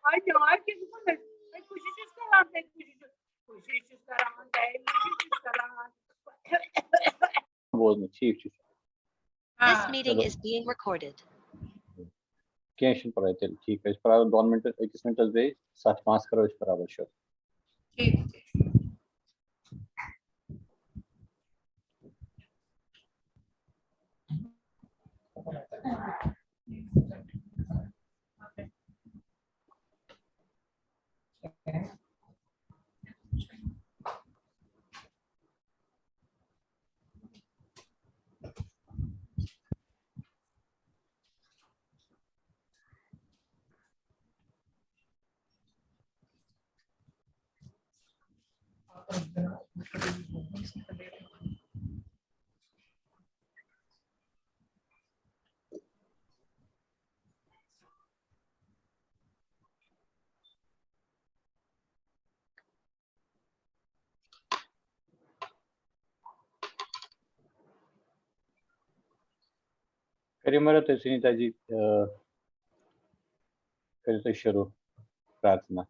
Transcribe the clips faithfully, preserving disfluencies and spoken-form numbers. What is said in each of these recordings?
آے جواب کیٛاہ چھُ وَنان؟ ہے، کوٗشِش چھُس کران، ہے، کوٗشِش چھُس، کوٗشِش چھُس کران، ہے، کوٗشِش چھُس کران۔ بوزنہٕ، ٹھیٖک چھُ۔ This آ، meeting چلو۔ Is being recorded. کینٛہہ چھُنہٕ پَرواے، تیٚلہِ ٹھیٖک، أسۍ پرٛارو دۄن مِنٹَن، أکِس مِنٹَس بیٚیہِ، سَتھ پانٛژھ کَرو أسۍ برابر شروٗع۔ ٹھیٖک ٹھیٖک۔ کٔرِو مگر تُہۍ سُنیتا جی، آ، کٔرِو تُہۍ شروٗع پرٛارتھنا۔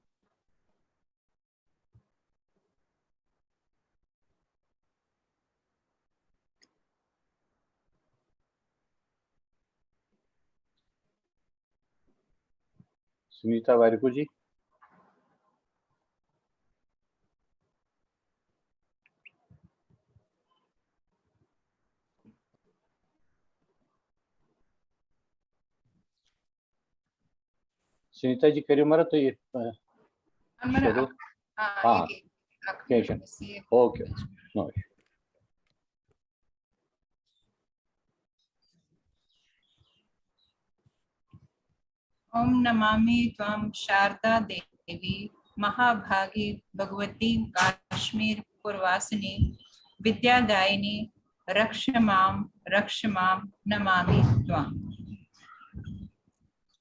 سنیتا وارکو جی۔ سنیتا جی، کٔرِو مگر تُہۍ، آ، اَمر شروٗع۔ آ، آ، یہِ گٔے اَکھ کینٛہہ چھُنہٕ۔ مِنٹ، یہِ اوکے، نو۔ ॐ नमामि त्वां शारदा देवी महाभागी भगवती काश्मीर पुरवासिनी विद्यादायिनी रक्ष मां रक्ष मां नमामि त्वाम्।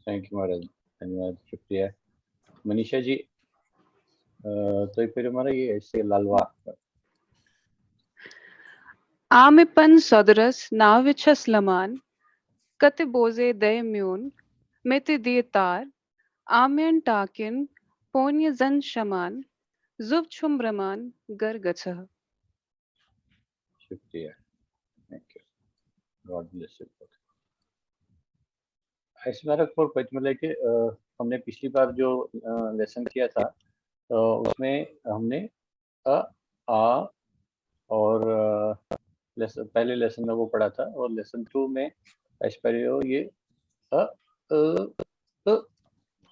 Thank you, madam. धन्यवाद, शुक्रिया। मनीषा जी, अ, تُہۍ پٔرِو مگر یہِ اَسہِ للوا۔ آمہِ پن سۄدرس ناوِ چھس لمان، کتہِ بوزے دے میون، مےٚ تہِ دِ تار، آمین ٹاکِن پونہِ زن شمان، زُو چھُم رمان گر گژھہ۔ شُکریہ۔ Thank you. God bless you both. اَسہِ مگر کوٚر پٔتمہِ لٹہِ، آ، ہم نے پچھلی بار جو، آ، لیسن کیا تھا، آ، اس میں ہم نے ا، آ اور، آ، لیسن، پہلے لیسن میں وہ پڑھا تھا اور لیسن ٹو میں اَسہِ پَریو یہِ ا، ٲ، ٲ،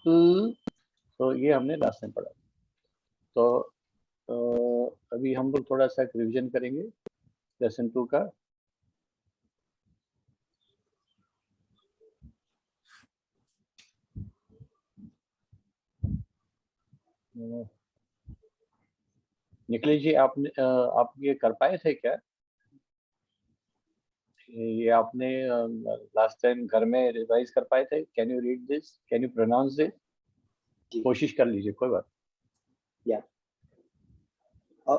ٲ۔ تو یہ ہم نے لاسٹ ٹائم پڑھا۔ تو، آ، ابھی ہم لوگ تھوڑا سا ایک ریویژن کریں گے لیسن ٹو کا۔ निखिलेश जी, आपने, अ, आप ये कर पाए थे क्या? ये आपने, अ, लास्ट टाइम घर में रिवाइज कर पाए थे? Can you read this? Can you pronounce this? जी। कोशिश कर लीजिए, कोई बात। या। अ,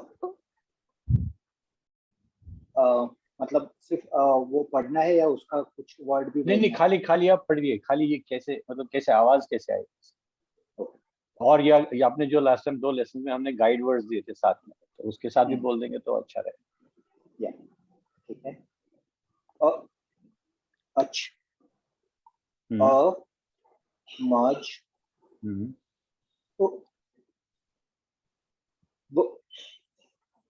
अ, मतलब सिर्फ, अ, वो पढ़ना है या उसका कुछ वर्ड भी नहीं, नहीं, बोलना है? खाली, खाली आप पढ़िए, खाली ये कैसे, मतलब कैसे आवाज कैसे आएगी। और या, या आपने जो लास्ट टाइम दो लेसन में हमने गाइड वर्ड्स दिए थे साथ में, तो उसके साथ भी हम्म। बोल देंगे तो अच्छा रहेगा। या, ठीक है। अ, अच, हम्म, अ, मज, हम्म, उ, ब,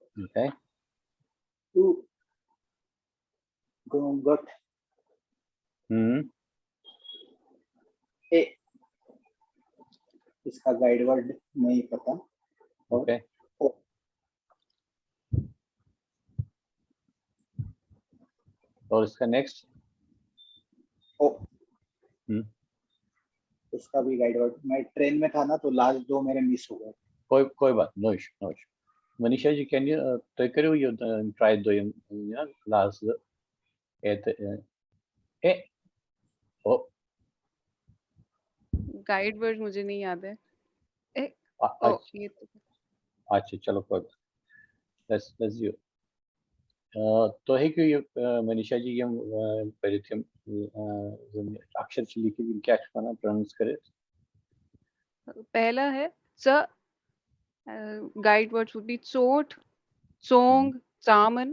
ठीक है। उ, ग, गट, हम्म, ए। इसका गाइड वर्ड नहीं पता। और ओके। ओ। और इसका नेक्स्ट? ओ। हम्म। उसका भी गाइड वर्ड, मैं ट्रेन में था ना, तो लास्ट दो मेरे मिस हो गए। कोई, कोई बात, no issue, no issue. Manisha ji, can you, uh, تُہۍ کٔرِو یہِ, uh, try دوٚیِم, یہِ نا, last زٕ. اے تہٕ, uh, A, O, guide word मुझे नहीं याद है। ए, आ, ओ, अच्छा, ये तो अच्छा, चलो, कोई बात. Let's, let's do. Uh, تُہۍ ہیٚکِو یہِ, uh, مٔنیٖشا جی یِم, uh, پٔرِتھ یِم, uh, یِم اکشر چھِ لیکھِتھ، یِم کیٛاہ چھِ وَنان پروناوُنس کٔرِتھ؟ پہلا ہے ژ، guide words would be ژوٗنٛٹھ، ژونٛگ، ژامَن۔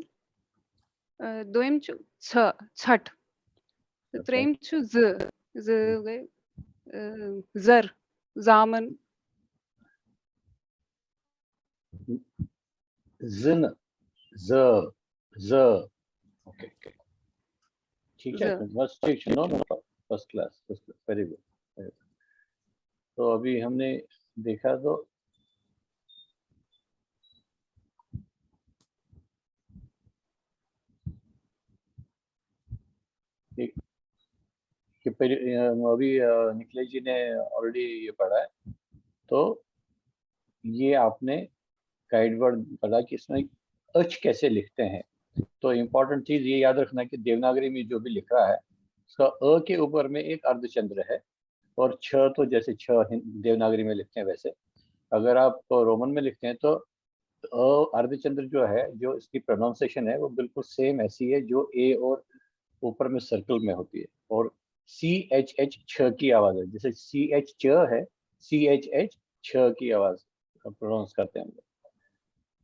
دوٚیِم چھُ ژھ، ژھٹھ۔ تہٕ ترٛیٚیِم چھُ زٕ، زٕ گٔے زَر، زامَن۔ زٕ نہٕ، زٕ، زٕ۔ Okay, okay. ٹھیٖک ہے، بس ٹھیٖک چھُ، نو نو، first class, first class, very good. تو ابھی ہم نے دیکھا تو ابھی نکھلیش جی نے آلریڈی یہ پڑھا ہے، تو یہ آپ نے گائیڈ ورڈ پڑھا کہ اس میں اچ کیسے لکھتے ہیں۔ تو امپورٹنٹ چیز یہ یاد رکھنا کہ دیوناگری میں جو بھی لکھ رہا ہے، اس کا ا کے اوپر میں ایک اردھ چندر ہے، اور چھ تو جیسے چھ دیوناگری میں لکھتے ہیں ویسے، اگر آپ رومن میں لکھتے ہیں تو اردھ چندر جو ہے، جو اس کی پروناؤنسیشن ہے، وہ بالکل سیم ایسی ہے جو اے اور اوپر میں سرکل میں ہوتی ہے۔ اور سی ایچ ایچ چھ کی آواز ہے، جیسے سی ایچ چ ہے، سی ایچ ایچ چھ کی آواز پروناؤنس کرتے ہیں ہم لوگ۔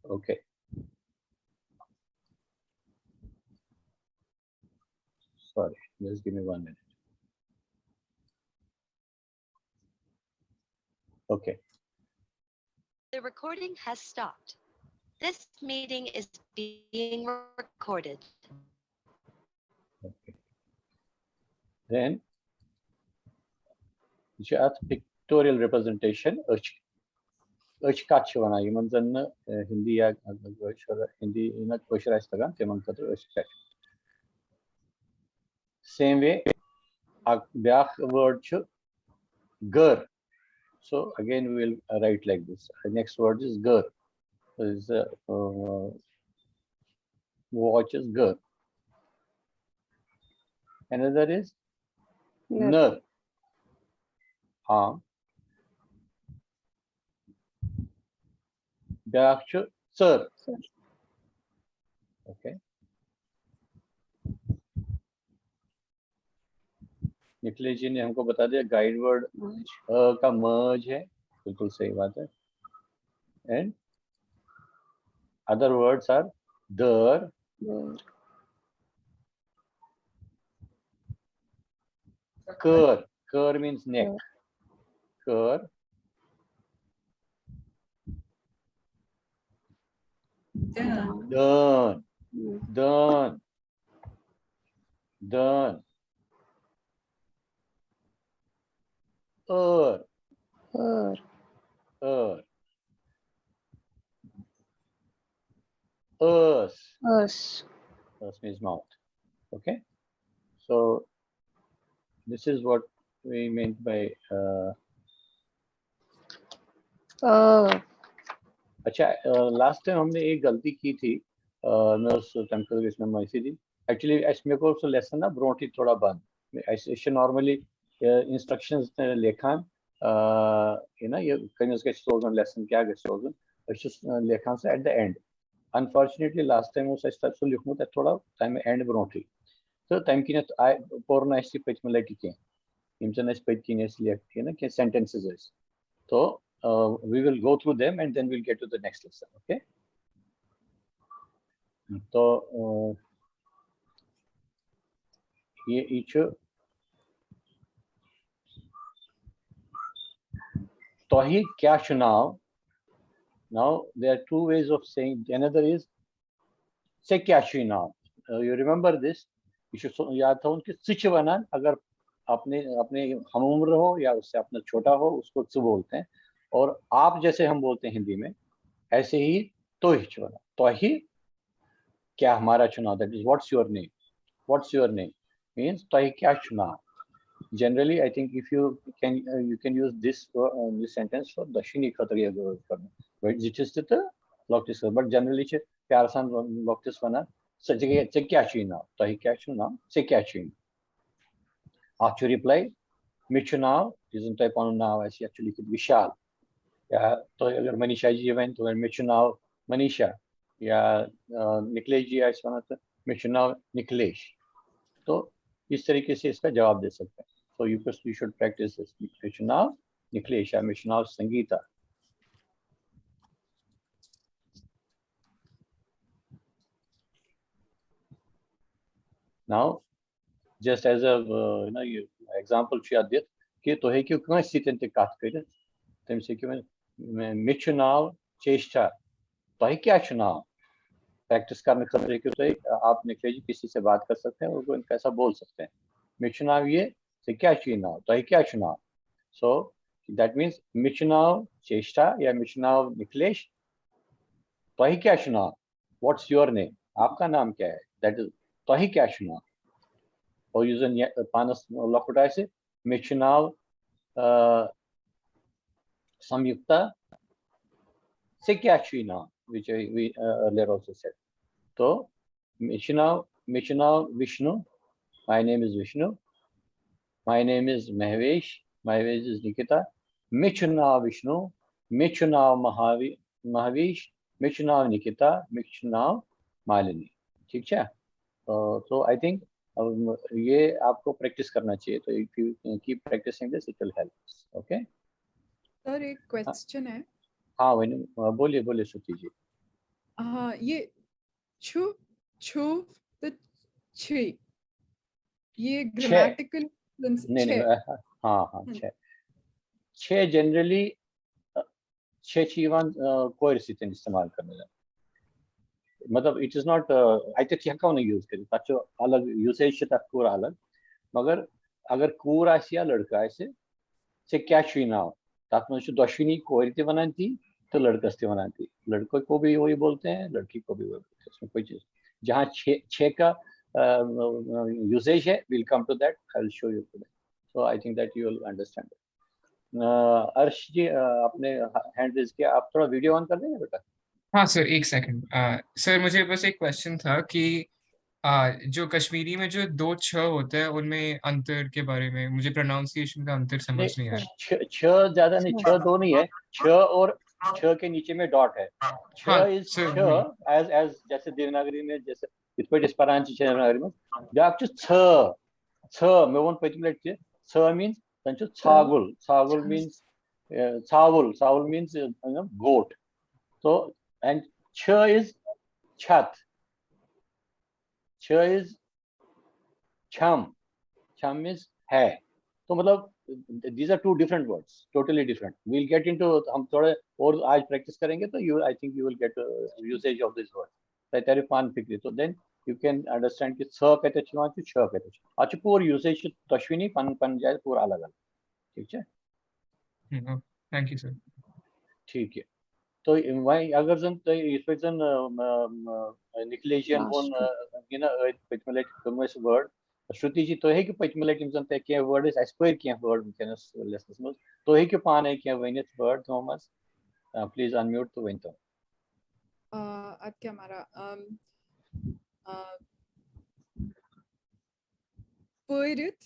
Okay, sorry, just give me one minute. Okay. The recording has stopped. This meeting is being recorded. Okay. Then, یہِ چھِ اَتھ pictorial representation، أچھ، أچھ کَتھ چھِ وَنان، یِمَن زَن نہٕ، اے، ہِندی یا کٲشُر، ہِندی نہ کٲشُر آسہِ تَگان، تِمَن خٲطرٕ أچھ کَتھ۔ Same way، اَکھ بیٛاکھ word چھُ گٔر۔ So again, we will write like this. The next word is گٔر۔ Is, uh, uh, watch is گٔر۔ Another is نٔر۔ ہاں۔ بیٛاکھ چھُ ژٔر۔ اوکے۔ نکھلیش جی نے ہم کو بتا دیا، گائیڈ ورڈ ا کا مرج ہے، بالکل صحیح بات ہے۔ And other words are دٲر، کٲر، کٲر means neck، کٲر، دٲن، دٲن، دٲن، ٲر، ٲر، ٲس، ٲس۔ ٲs means mouth. Okay. So this is what we meant by uh, اچھا، لاسٹ ٹائم ہم نے ایک غلطی کی تھی، مےٚ اوس تَمہِ خٲطرٕ گژھِ مےٚ معٲفی دِنۍ۔ ایکچُؤلی اَسہِ، مےٚ کوٚر سُہ لیسن نا برونٹھٕے تھوڑا بنٛد۔ اَسہِ، أسۍ چھِ نارملی انسٹرکشنز لیکھان، یہِ نا، یہِ کٔمِس گژھِ سوزُن لیسن، کیٛاہ گژھِ سوزُن، أسۍ چھِ لیکھان سُہ at the end. Unfortunately last time اوس اَسہِ تَتہِ سُہ لیوٗکھمُت اَتہِ تھوڑا تَمہِ اینڈ برونٹھٕے، تہٕ تَمہِ کِنیتھ آے، پوٚر نہٕ اَسہِ یہِ پٔتمہِ لَٹہِ کینٛہہ۔ یِم زَن اَسہِ پٔتۍ کِنۍ ٲسۍ لیکھ-، یہِ نا کینٛہہ سینٹینسز ٲسۍ۔ تو، uh, we will go through them and then we'll get to the next lesson, okay? To, uh, یہِ، یہِ چھُ تۄہہِ کیٛاہ چھُ ناو؟ Now, there are two ways of saying. Another is, ژےٚ کیٛاہ چھُے ناو؟ Uh, you remember this? یہِ چھُ سُہ یاد تھاوُن کہِ ژٕ چھِ وَنان، اگر اپنے، اپنے ہم عمر ہو یا اس سے اپنا چھوٹا ہو، اس کو ژٕ بولتے ہیں۔ اور آپ جیسے ہم بولتے ہیں ہندی میں، ایسے ہی تُہۍ چھِ وَنان۔ تۄہہِ کیٛاہ، ہمارا چھُ ناو، that is, what's your name? What's your name? Means, تۄہہِ کیٛاہ چھُ ناو؟ Generally, I think if you can, uh, you can use this, uh, uh, this sentence for دۄشوٕنی خٲطرٕ یہِ ضروٗرت کرُن۔ بٔڑِس تہِ تہٕ لۄکٹِس خٲطرٕ۔ But generally چھِ پیارٕ سان لۄ-، لۄکٹِس وَنان، "ژٕ، ژےٚ کیٛاہ، ژےٚ کیٛاہ چھُے ناو؟ تۄہہِ کیٛاہ چھُ ناو؟ ژےٚ کیٛاہ چھُے ناو؟" اَتھ چھُ reply، "مےٚ چھُ ناو"، یُس زَن تۄہہِ پَنُن ناو آسہِ، یَتھ چھُ لیٖکھِتھ وِشال۔ یا تۄہہِ اگر منیشا جی وَنہِ، تُہۍ وَنہِ، "مےٚ چھُ ناو منیشا"۔ یا، آ، نکھلیش جی آسہِ وَنان، تہٕ "مےٚ چھُ ناو نکھلیش"۔ تو اس طریقے سے اس کا جواب دے سکتے ہیں۔ So you first, you should practice this۔ مےٚ چھُ ناو نکھلیش، یا مےٚ چھُ ناو Sangita. Now, just as a, uh, you know, you, example چھُ یَتھ دِتھ کہِ تُہۍ ہیٚکِو کٲنٛسہِ سۭتۍ تہِ کَتھ کٔرِتھ، تٔمِس ہیٚکِو ؤنِتھ، "مےٚ، مےٚ چھُ ناو چیشٹھا، تۄہہِ کیٛاہ چھُ ناو؟" پریکٹس کرنے خٲطرٕ ہیٚکِو تُہۍ، آپ نکھلیش جی کسی سے بات کر سکتے ہیں اور ان کو ایسا بول سکتے ہیں، "مےٚ چھُ ناو یہِ، ژےٚ کیٛاہ چھُے ناو، تۄہہِ کیٛاہ چھُ ناو؟" So that means مےٚ چھُ ناو چیشٹھا یا مےٚ چھُ ناو نکھلیش، تۄہہِ کیٛاہ چھُ ناو؟ What's your name? آپ کا نام کیا ہے؟ That is, تۄہہِ کیٛاہ چھُ ناو؟ اور یُس زَن یہِ پانَس لۄکُٹ آسہِ، مےٚ چھُ ناو، آ، سميوکتا، ژےٚ کیٛاہ چھُے ناو؟ Which I, we, uh, earlier also said. تو مےٚ چھُ ناو، مےٚ چھُ ناو Vishnu, my name is Vishnu, my name is Mahvesh, Mahvesh is Nikita. مےٚ چھُ ناو وشنو، مےٚ چھُ ناو مہاوی، مہاویش، مےٚ چھُ ناو نکھتا، مےٚ چھُ ناو مالنی۔ ٹھیٖک چھا؟ تو I think یہ آپ کو پریکٹس کرنا چاہیے۔ تو if you keep practicing this, it will help. Okay. سر، ایک کوشچن ہے۔ ہاں، ؤنِو، آ، بولیے، بولیے، شروتی جی۔ ہاں، یہ چھُ، چھُ تہٕ چھِ۔ یہ گرامیٹیکل نہیں، نہیں، ہاں، ہاں، چھ۔ چھ جنرلی، چھ چھ یوان، آ، کورِ سۭتۍ استعمال کرنہٕ۔ مطلب، it is not, آ، اتہِ چھِ ہٮ۪کو نہٕ یوٗز کٔرِتھ، تتھ چھُ الگ یوٗسیج چھِ تتھ پوٗرٕ الگ۔ مگر اگر کوٗر آسہِ یا لڑکہٕ آسہِ، ژےٚ کیٛاہ چھُے ناو؟ تتھ منٛز چھُ دۄشوٕنی کورِ تہِ ونان تی تہٕ لڑکس تہِ ونان تی۔ لڑکے کو بھی وہی بولتے ہیں، لڑکی کو بھی وہی بولتے ہیں، اس میں کوئی چیز، جہاں چھ، چھ کا، آ، یوزیج ہے، we'll come to that, I will show you today. So I think that you will understand. آ، عرش جی، آ، آپ نے ہینڈ ریز کیا، آپ تھوڑا ویڈیو آن کر دیں گے بیٹا؟ ہاں سر، ایک سیکنڈ۔ آ، سر، مجھے بس ایک کوشچن تھا کہ آ، جو کشمیری میں جو دو چھ ہوتے ہیں، ان میں انتر کے بارے میں، مجھے پروناؤنسیشن کا انتر سمجھ نہیں آیا۔ چھ، چھ زیادہ نہیں، چھ دو نہیں ہے، چھ اور چھ کے نیچے میں ڈاٹ ہے۔ چھ ہاں، از سر، چھ، وہی۔ ایز، ایز جیسے دیوناگری میں، جیسے یِتھ پٲٹھۍ أسۍ پران چھِ دیوناگری منٛز، بیٛاکھ چھُ ژھ، ژھ، مےٚ ووٚن پٔتمہِ لٹہِ تہِ، ژھ means زَن چھُ ژھاگُل، ژھاگُل means، uh, ژھاوُل، ژھاوُل means, uh, goat. So, and چھ is چھت، چھ is چھم، چھم is ہے۔ تو مطلب، these are two different words, totally different. We'll get into، ہم تھوڑے اور آج پریکٹس کریں گے تو you, I think you will get, uh, usage of this word. تۄہہِ تَرِ پانہٕ فِکرِ۔ تو then you can understand کہِ ژھ کَتٮ۪تھ چھُ یِوان تہٕ چھ کَتٮ۪تھ چھُ۔ اَتھ چھُ پوٗرٕ یوٗسیج چھِ دۄشوٕنی پَنُن پَنُن جایہِ پوٗرٕ الگ الگ۔ ٹھیٖک چھا؟ Thank you sir. ٹھیٖک چھُ۔ تہٕ وۄنۍ اگر زَن تۄہہِ یِتھ پٲٹھۍ زَن، آ، آ، آ، نِکھلیشَن ووٚن، آ، یہِ نہ أتھۍ پٔتمہِ لَٹہِ کوٚرمُت اَسہِ وٲڈ۔ شرُتی جی، تُہۍ ہیٚکِو پٔتمہِ لَٹہِ یِم زَن تۄہہِ کینٛہہ وٲڈ ٲسۍ، اَسہِ پٔرۍ کینٛہہ وٲڈ وٕنکیٚنَس لیسنَس منٛز، تُہۍ ہیٚکِو پانَے کینٛہہ ؤنِتھ وٲڈ تِمو منٛز؟ آ، پلیٖز اَنمیوٗٹ تہٕ ؤنۍ تو۔ آ، اَدٕ کیٛاہ مَرا، آم، آ، پٲرِتھ،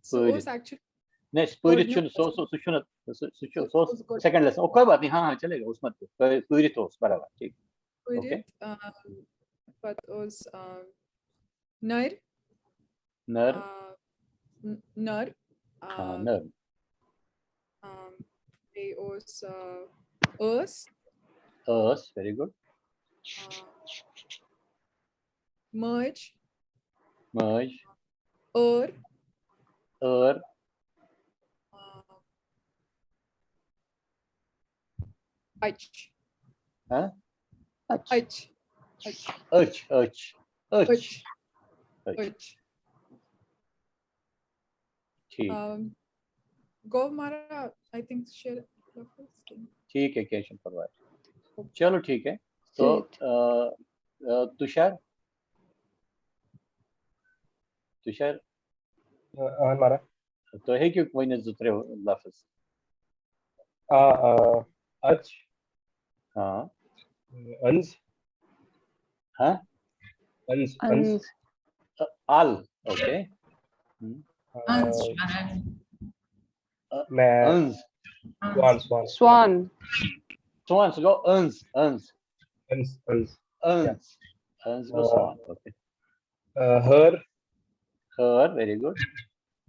سُہ پٲرِتھ۔ اوس ایکچُؤلی نہ، پٔرِتھ چھُنہٕ، سُہ، سُہ، سُہ چھُنہٕ، سُہ، سُہ چھُ، سُہ اوس سیکنڈ لیسن۔ او، کوئی بات نہیں، ہاں، ہاں، چلے گا، اس مت پٲرِتھ اوس برابر، ٹھیٖک۔ اوکے۔ پٲرِتھ، آ، پَتہٕ اوس، آ، نٔرۍ۔ نٔر۔ آ، ن-، نٔر۔ آ، ہاں، نٔر۔ آ، بیٚیہِ اوس، آ، ٲس۔ ٲس، very good۔ آ، مٲج۔ مٲج۔ ٲر۔ ٲر۔ آ، اَچ۔ ہاں؟ اَچ۔ اَچ۔ أچھ، أچھ، أچھ۔ أچھ۔ أچھ۔ أچھ۔ ٹھیٖک۔ آم، گوٚو مارا، I think شےٚ لفظ۔ ٹھیٖک ہے، کینٛہہ چھُنہٕ پرواے۔ چلو، ٹھیٖک ہے۔ تو، آ، آ، تُشار؟ تُشار؟ اہن مارا۔ تُہۍ ہیٚکِو ؤنِتھ زٕ ترٛےٚ لفظ۔ آ، آ، اچ۔ ہاں۔ انز۔ ہاں؟ انز، انز۔ ال، اوکے۔ انز۔ میں انز۔ سوان، سوان۔ سوان۔ سوان، سُہ گوٚو انز، انز۔ انز، انز۔ انز۔ انز گوٚو سوان، اوکے۔ آ، ہر۔ ہر، very good۔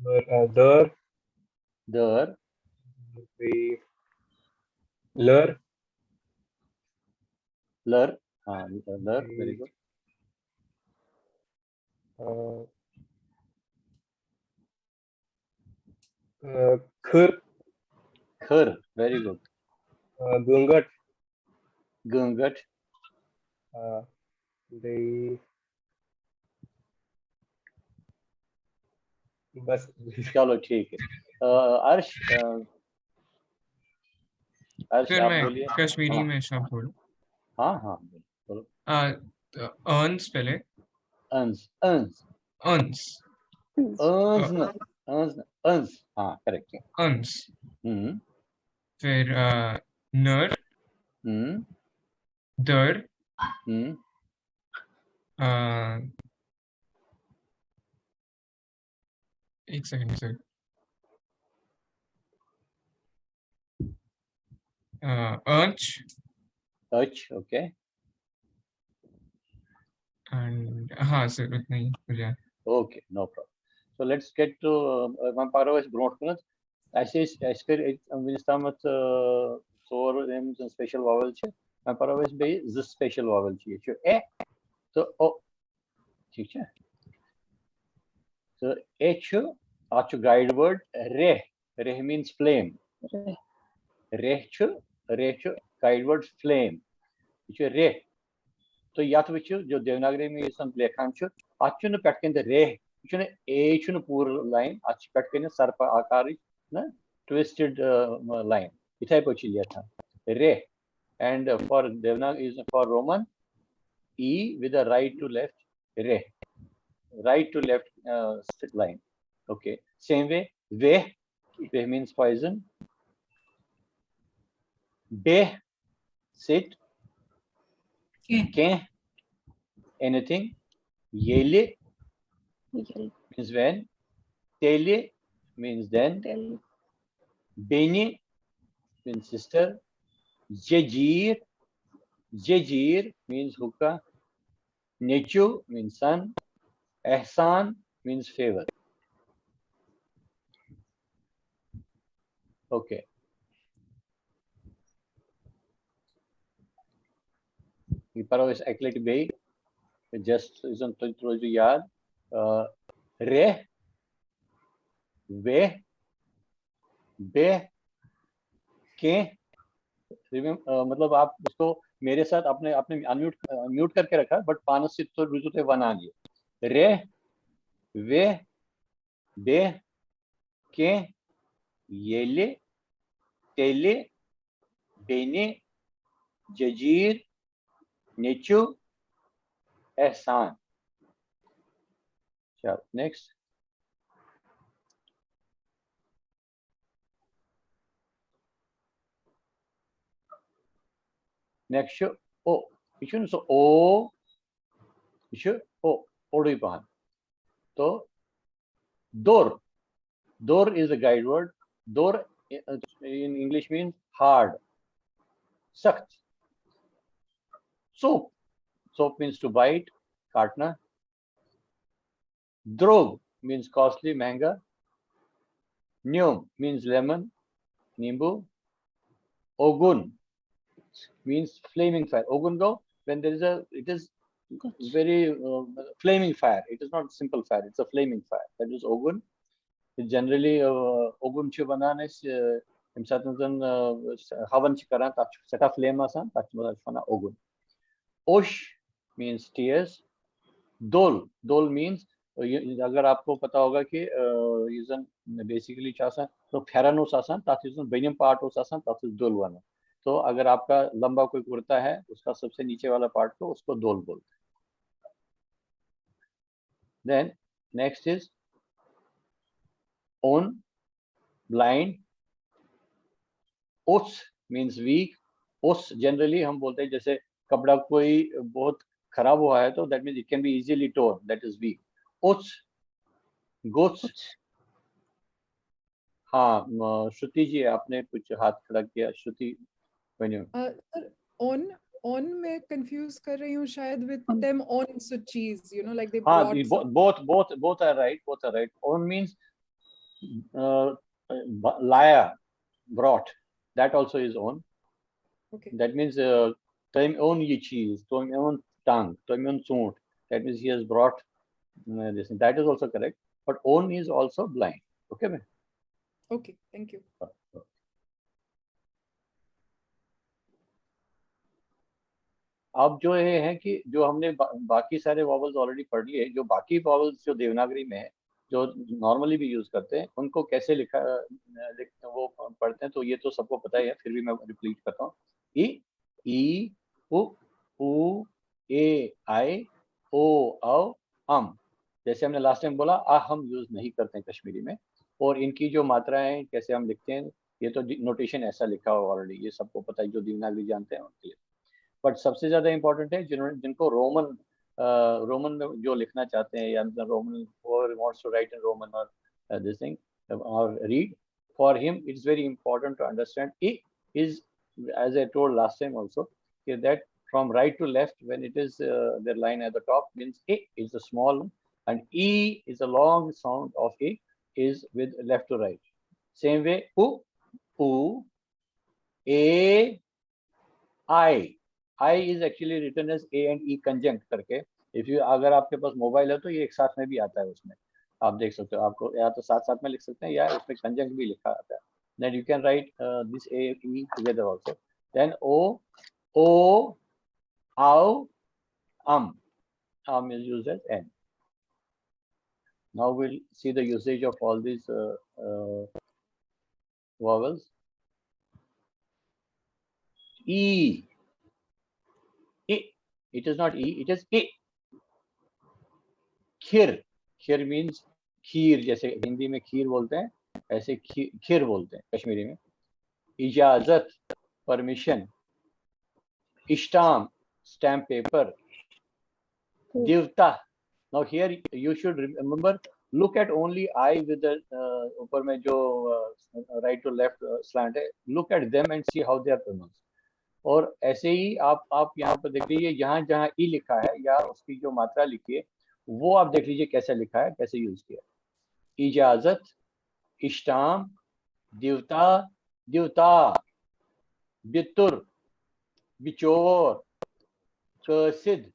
ہر، آ، دٲر۔ دٲر۔ بیٚیہِ لٔر۔ لٔر۔ ہاں، لٔر، very good. آ، آ، کھٔر۔ کھٔر، very good. آ، گٔنٛگٹ۔ گٔنٛگٹ۔ آ، بیٚیہِ بس۔ چلو ٹھیک ہے۔ آ، عرش، آ، عرش، سر، آپ میں بولیے۔ کشمیری ہاں۔ میں شاید بولوں۔ ہاں، ہاں، بولو۔ آ، ٲنٛز پہلے۔ ٲنٛز، ٲنٛز۔ ٲنٛز۔ ٲنٛز نہٕ، ٲنٛز نہٕ، ٲنٛز۔ ہاں، correct۔ ٲنٛز۔ ہم، پھر آ، نٔر۔ ہم، دٔر۔ ہم۔ آ، ایک سیکنڈ سر۔ آ، ٲنٛچ۔ ٲنٛچ، okay۔ And ہاں سر، اتنا ہی ہو جائے۔ Okay, no problem. So let's get to, uh, وۄنۍ پَرو أسۍ برونٛٹھ کُنَتھ۔ اَسہِ ٲسۍ، اَسہِ کٔرۍ أکۍ وٕنیُک تامَتھ، uh, ژور یِم زَن special vowel چھِ، وۄنۍ پَرو أسۍ بیٚیہِ زٕ special vowel چھِ۔ یہِ چھُ اے تہٕ او۔ ٹھیٖک چھا؟ تہٕ اے چھُ، اَتھ چھُ guide word ریٚہہ۔ ریٚہہ means flame۔ ریٚہہ چھُ، ریٚہہ چھُ guide word flame۔ یہِ چھُ ریٚہہ۔ تُہۍ یَتھ وٕچھِو، جو دیوناگری منٛز یُس زَن لیکھان چھُ، اَتھ چھُنہٕ پٮ۪ٹھ کَنہِ تہِ ریٚہہ، یہِ چھُنہٕ اے، چھُنہٕ پوٗرٕ line، اَتھ چھِ پٮ۪ٹھ کَنہِ سرپا آکارٕچ نہ twisted، uh, line۔ یِتھَے پٲٹھۍ چھِ لیکھان ریٚہہ۔ And, uh, for Devanagari is for Roman, E with the right to left ریٚہہ۔ Right to left, uh, line. Okay. Same way, ویٚہہ۔ ویٚہہ means poison. بیٚہہ، sit. کینٛہہ۔ کینٛہہ، anything. ییٚلہِ ییٚلہِ۔ means when. تیٚلہِ means then. تیٚلہِ۔ بیٚنہِ means sister. جٔجیٖر، جٔجیٖر means hookah. نیٚچوٗ means son. احسان means favor. Okay. یہِ پَرو أسۍ اَکہِ لَٹہِ بیٚیہِ۔ Just یُس زَن تُہۍ روٗزِو یاد۔ آ، ریٚہہ، ویٚہہ، بیٚہہ، کینٛہہ۔ Remem-، آ، مطلب آپ اس کو میرے ساتھ اپنے، اپنے unmute، mute کر کے رکھا، but پانَس سۭتۍ تُہۍ روٗزِو تُہۍ وَنان یہِ۔ ریٚہہ، ویٚہہ، بیٚہہ، کینٛہہ، ییٚلہِ، تیٚلہِ، بیٚنہِ، جٔجیٖر، نیٚچوٗ، احسان۔ چلو، next۔ Next چھُ او۔ یہِ چھُنہٕ سُہ او، یہِ چھُ او، اوٚڑُے پَہَن۔ تو دوٚر۔ دوٚر is the guide word. دوٚر, uh, in English means hard, سخت۔ ژوٚپ۔ ژوٚپ means to bite, کاٹنا۔ درٛوگ means costly, مہنگا۔ نیوٚم means lemon, نیٖمبوٗ۔ اوگُن means flaming fire. اوگُن گوٚو when there is a, it is very, uh, flaming fire. It is not simple fire. It's a flaming fire. That is اوگُن۔ Generally, uh, اوگُن چھِ وَنان أسۍ، uh, ییٚمہِ ساتہٕ زَن، uh, ہَوَن چھِ کَران، تَتھ چھُ سٮ۪ٹھاہ flame آسان، تَتھ چھِ وَنان، چھِ وَنان اوگُن۔ اوٚش means tears. دوٚل، دوٚل means، uh, یہِ، اگر آپ کو پتا ہوگا کہ، uh, یُس زَن basically چھُ آسان، تو پھٮ۪رَن اوس آسان، تَتھ یُس زَن بٔنِم part اوس آسان، تَتھ ٲسۍ دوٚل وَنان۔ تو اگر آپ کا لمبا کوئی کرتا ہے، اس کا سب سے نیچے والا part کو، اس کو دوٚل بولتے ہیں۔ Then next is اوٚن، blind. اوٚژھ means weak. اوٚژھ generally ہم بولتے ہیں جیسے کپڑا کوئی بہت خراب ہوا ہے تو that means it can be easily torn, that is weak. اوٚژھ، گوٚژھ۔ ہاں، م-، شروتی جی، آپ نے کچھ ہاتھ کھڑا کیا۔ شروتی، ؤنِو۔ آ، سر، اوٚن، اوٚن میں کنفیوز کر رہی ہوں شاید with them اوٚن سُہ چیٖز، you know, like they ہاں، brought یہ some- بو-، both, both, both are right, both are right. اوٚن means, uh, ب-، لایا۔ brought, that also is own. Okay. That means uh, تٔمۍ اوٚن یہِ چیٖز, تٔمۍ اوٚن ٹنگ, تٔمۍ اوٚن ژوٗنٛٹھ. That means he has brought uh, this. That is also correct. But own is also blind. Okay, ma'am? Okay. Thank you. अब जो ये है कि जो हमने बा, बाकी सारे वॉवल्स ऑलरेडी पढ़ लिए, जो बाकी वॉवल्स जो देवनागरी में है, जो नॉर्मली भी यूज करते हैं, उनको कैसे लिखा लिख, वो पढ़ते हैं, तो ये तो सबको पता ही है, फिर भी मैं रिपीट करता हूँ. ई, ई, उ, ऊ, ए, आई, ओ, औ, अम. जैसे हमने लास्ट टाइम बोला, आ हम यूज नहीं करते हैं कश्मीरी में. और इनकी जो मात्राएं कैसे हम लिखते हैं, ये तो नोटेशन ऐसा लिखा हुआ ऑलरेडी, ये सबको पता है, जो देवनागरी जानते हैं उनके लिए. बट सबसे ज्यादा इंपॉर्टेंट है जिन्होंने जिनको रोमन रोमन में जो लिखना चाहते हैं, या Roman, whoever wants to write in Roman or this thing or read, for him it's very important to understand. A is, as I told last time also, is that from right to left, when it is uh, the line at the top, means A is the small one, and E is a long sound of A is with left to right. Same way, U, U, A, I. I is actually written as A and E conjunct करके. If you, अगर आपके पास mobile है तो ये एक साथ में भी आता है उसमें, आप देख सकते हो. आपको या तो साथ साथ में लिख सकते हैं या उसमें कंजंक्ट भी लिखा आता है. Then you can write uh, this A, E together also. Then O, O, Au, Am. Am is used as N. Now we'll see the usage of all these uh, uh, vowels. E. I. It is not E, it is I. Khir. Khir means खीर, जैसे हिंदी में खीर बोलते हैं, ऐसे खीर बोलते हैं कश्मीरी में. इजाजत, permission. इश्ताम, स्टैम्प पेपर. दिवता. Now here you should remember, look at only I with the uh, ऊपर में जो राइट टू लेफ्ट स्लैंट है, look at them and see how they are pronounced. और ऐसे ही आप आप यहाँ पर देख लीजिए, यहाँ जहाँ ई लिखा है या उसकी जो मात्रा लिखी है, वो आप देख लीजिए कैसे लिखा है, कैसे यूज किया. इजाजत, इश्ताम, दिवता, दिवता, बितुर, बिचोर, कसिद,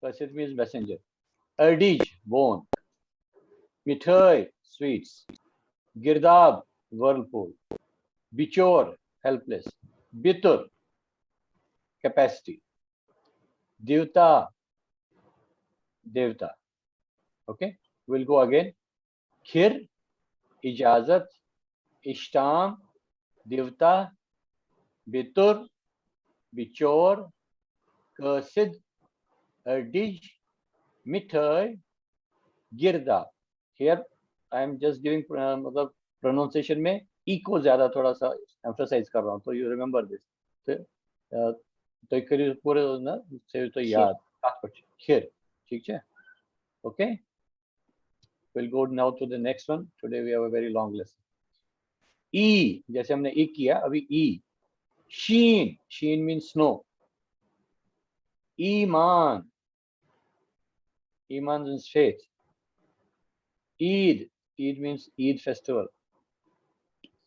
कसिद means messenger, अडीज, बोन, मिठाई, स्वीट्स, गिरदाब, वर्लपूल, बिचोर, हेल्पलेस, बितुर, कैपेसिटी, देवता, देवता. Okay, we'll go again. खिर, इजाजत, इश्ताम, देवता, बितुर, बिचोर, कसिद, अडिज, मिठाई, गिरदा. Here I am just giving uh, मतलब प्रोनाउंसिएशन में ई को ज्यादा थोड़ा सा एम्फसाइज कर रहा हूँ, तो यू रिमेम्बर दिस. तो uh, तो करिए पूरे ना से तो याद. खिर, ठीक है. Okay, we'll go now to the next one. Today we have a very long lesson. ई, जैसे हमने ई किया, अभी ई. शीन, शीन मीन स्नो. ईमान, ईमान means faith. Eid, Eid means Eid festival.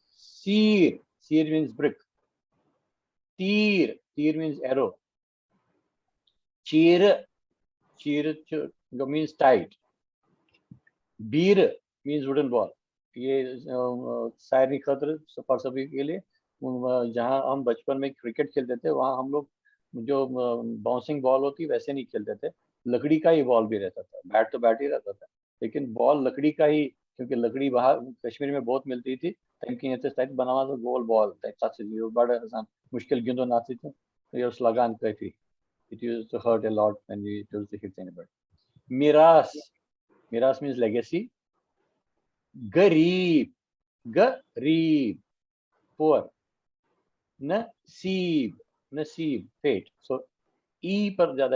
सीर, सीर means brick. तीर, तीर means arrow. चीर, चीर means tight. बीर means wooden ball. ये सारी खतर सफर सभी के लिए, जहाँ हम बचपन में क्रिकेट खेलते थे, वहाँ हम लोग जो बाउंसिंग बॉल होती, वैसे नहीं खेलते थे. लकड़ी का ही बॉल भी रहता था, बैट तो बैट ही रहता था, लेकिन बॉल लकड़ी का ही, क्योंकि लकड़ी बाहर कश्मीर में बहुत मिलती थी. تَمہِ کِنۍ ٲسۍ تَتہِ بَناوان سُہ گول بال تَتہِ. تَتھ سۭتۍ یہِ اوس بَڑٕ آسان مُشکِل گِنٛدُن اَتھ سۭتۍ. یہِ اوس لَگان کٲفی. It used to hurt a lot when we used to hit anybody. میراث, میراث means legacy. غریٖب, غریٖب, poor. نصیٖب, نصیٖب, fate. So E پر زیادہ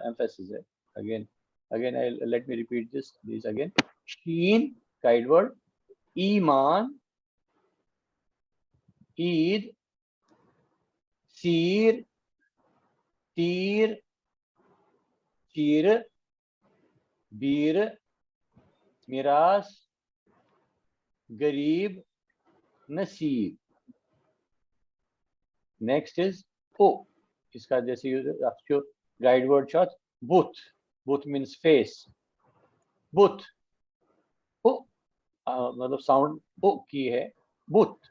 ایمفیسس ہے. Again, again I let me repeat this, these again. شیٖن, کائیڈ ورڈ. ایمان, عید, سیر, تیر, چیر, بیر, میراث, غریب, نصیب۔ Next is او۔ اس کا جیسے یہِ اَتھ چھُ guide word چھُ اَتھ بُتھ۔ بُتھ means face۔ بُتھ۔ او، آ، مطلب sound او کی ہے، بُتھ۔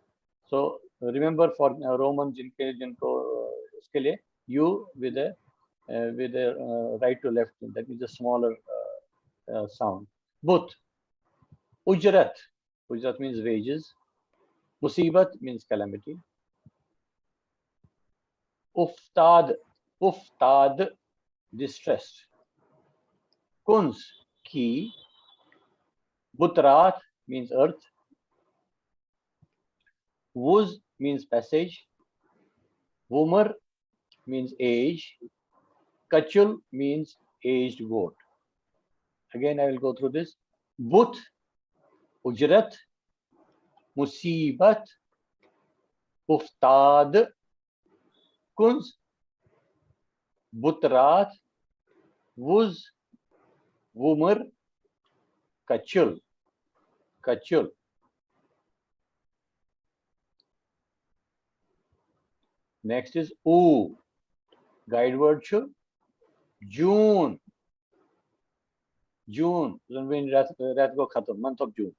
So remember for Roman، جن کے، جن کو، آ، اس کے لیے U with a، آ، with a، آ، right to left، that is a smaller، آ، آ، sound۔ بُتھ۔ اُجرت۔ اُجرت means wages۔ مصیبت means calamity۔ افتاد۔ افتاد، distressed۔ کنز، key۔ بُتراتھ means earth۔ وُز means passage۔ وُمر means age۔ کچل means aged goat۔ Again, I will go through this. بُتھ، اُجرت، مصیبت، افتاد، کنز، بُتراتھ، وُز، وُمر، کچل۔ کچل۔ Next is O. Guide word چھُ جوٗن۔ جوٗن، زَن وۄنۍ رٮ۪تھ، رٮ۪تھ گوٚو ختم، month of June۔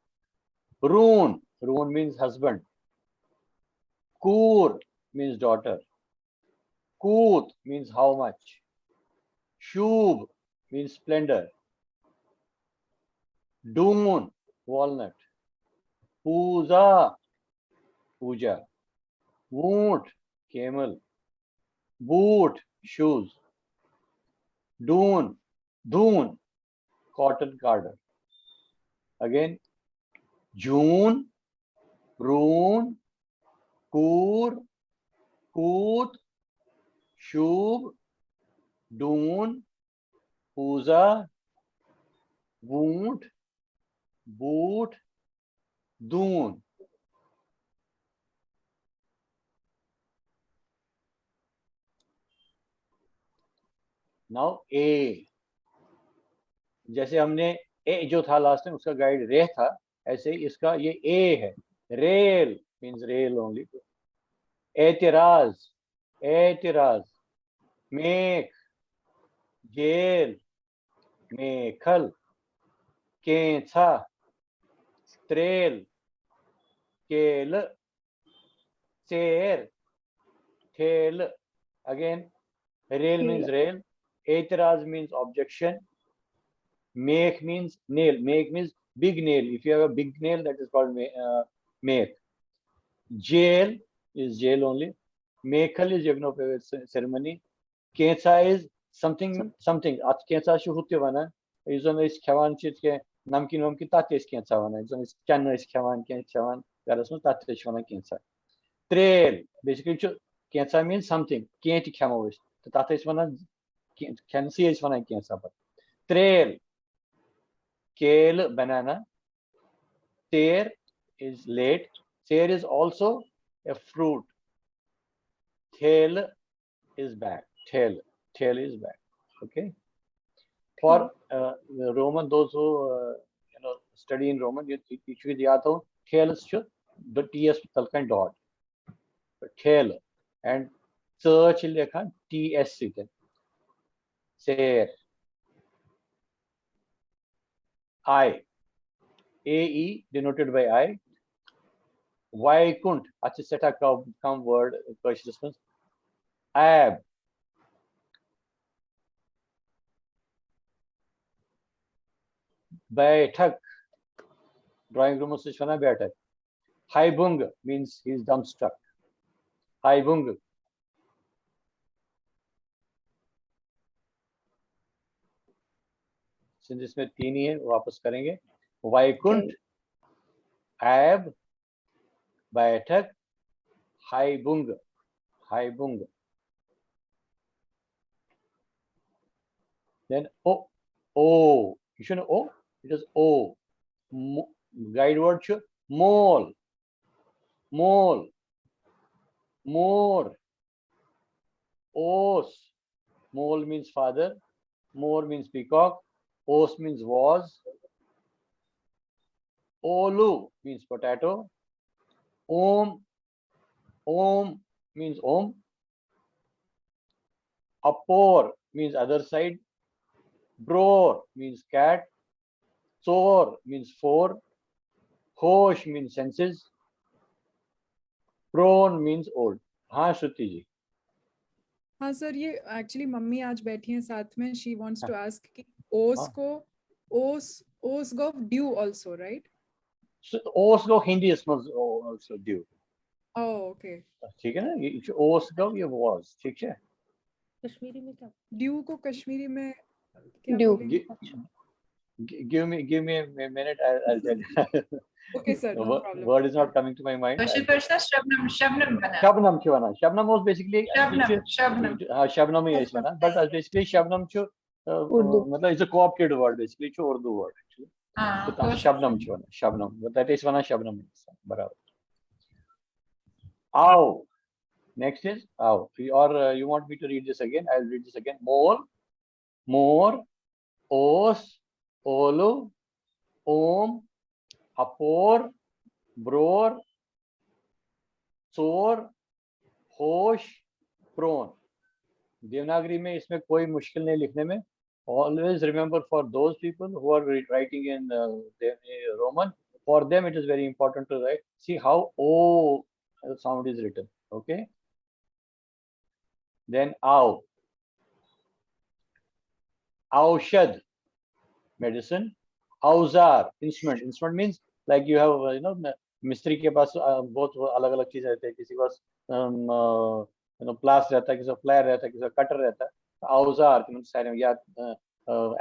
روٗن، روٗن means husband۔ کوٗر means daughter۔ کوٗت means how much۔ شوٗب means splendor۔ ڈوٗن، walnut۔ پوٗزا، پوٗجا۔ ووٗنٛٹھ، camel۔ بوٗٹھ، shoes۔ ڈوٗن، دوٗن، cotton carded۔ Again, جوٗن، روٗن، کوٗر، کوٗت، شوٗب، ڈوٗن، پوٗزا، ووٗنٛٹھ، بوٗٹھ، دوٗن۔ Now A, जैसे हमने ए जो था लास्ट टाइम, उसका गाइड रे था, ऐसे ही इसका ये ए है। Rail means rail only। एतराज, एतराज। मेख, जेल, मेखल। केंछा, त्रेल, केल, ژیر، ٹھیل۔ Again, rail means rail۔ اعتراض means objection۔ میخ means nail۔ میخ means big nail۔ If you have a big nail, that is called me-, uh, mekh. جیل is jail only۔ Mekhal is yagnopavit ceremony۔ کینژھا is something, something۔ اتھ کینژھا چھُ ہُہ تہِ ونان، یُس زن أسۍ کھٮ۪وان چھِ، یِتھ کٔنۍ نمکیٖن ومکیٖن، تتھ تہِ ٲسۍ کینژھا ونان۔ یُس زن أسۍ چنہٕ ٲسۍ کھٮ۪وان، کینٛہہ چھِ کھٮ۪وان گرس منٛز، تتھ تہِ چھِ ونان کینژھا۔ تریل، basically چھُ کینژھا means something، کینٛہہ تہِ کھٮ۪مو أسۍ، تہٕ تتھ ٲسۍ ونان کینٛہہ، کھٮ۪نسٕے ٲسۍ ونان کینژھا پتہٕ۔ تریل، کیل، banana۔ ژیر is late۔ ژیر is also a fruit۔ ٹھیل is bag۔ ٹھیل، ٹھیل is bag۔ Okay۔ For, uh, Roman, those who, uh, you know, study in Roman, یہِ، یہِ چھُ یاد تھاوُن، ٹھیلس چھُ ٹی ایس تل کَنہِ ڈاٹ۔ ٹھیل۔ And ژٲ چھِ لیکھان ٹی ایس سۭتۍ۔ ژیر۔ آے۔ اے ای denoted by آے۔ وایکُنٹھ، اتھ چھِ سٮ۪ٹھاہ کم، کم word کٲشرِس منٛز۔ ایب۔ بیٹھک۔ ڈرائنگ رومس چھِ ونان بیٹھک۔ ہاے بُنٛگ means he is dumbstruck۔ High بُنٛگ۔ Since इसमें तीन ही है, वापस करेंगे। वैकुंठ, ऐब, बैठक, हाय बुंग, हाय बुंग। Then O, O, you should know O, it is O। Mo-, guide word چھُ مول، مول، مور۔ اوس، مول means father، مور means peacock، اوس means was۔ اولو means potato۔ Om, Om means Om. Apor means other side. Bror means cat. Tsor means four. Hosh means senses. Pron means old. हाँ श्रुति जी. हाँ sir, ये एक्चुअली मम्मी आज बैठी हैं साथ में. She wants to ask कि ओस हाँ. को ओस ओस गो ड्यू ऑल्सो, राइट? So, ओस गो हिंदी इसमें also ड्यू. ओह, ओके. ठीक है ना? ये ओस गो, ये वॉज, ठीक है? कश्मीरी में क्या? ड्यू को कश्मीरी में क्या ड्यू. बोलेंगे? Give me, give me a minute. I'll, I'll tell you. Okay sir, no problem. Word is not coming to my mind. तो श्री कृष्णा शबनम शबनम बना. शबनम क्यों ना? Shabnam was basically Shabnam Shabnam. हाँ, शबनम ही है इसमें ना, but basically शबनम जो उर्दू. मतलब it's a co-opted word, basically जो उर्दू वर्ड है. हाँ, तो शबनम जो है ना, Shabnam, that is one Shabnam, बराबर. आओ, next is आओ. Or you want me to read this again? I'll read this again. मोर, मोर, ओस, ओलु, ओम, अपोर, ब्रोर, चोर, होश, प्रोन. देवनागरी में इसमें कोई मुश्किल नहीं लिखने में. Always remember, for those people who are writing in Roman, for them it is very important to write. See how O sound is written. Okay. Then आओ, औषध, medicine. औजार, instrument. Instrument means like you have, you know, मिस्त्री के पास बहुत अलग अलग चीज रहते हैं. किसी के पास यू नो प्लास रहता है, किसी का प्लायर रहता है, किसी का कटर रहता है. औजार تِمن سارنٕے, یا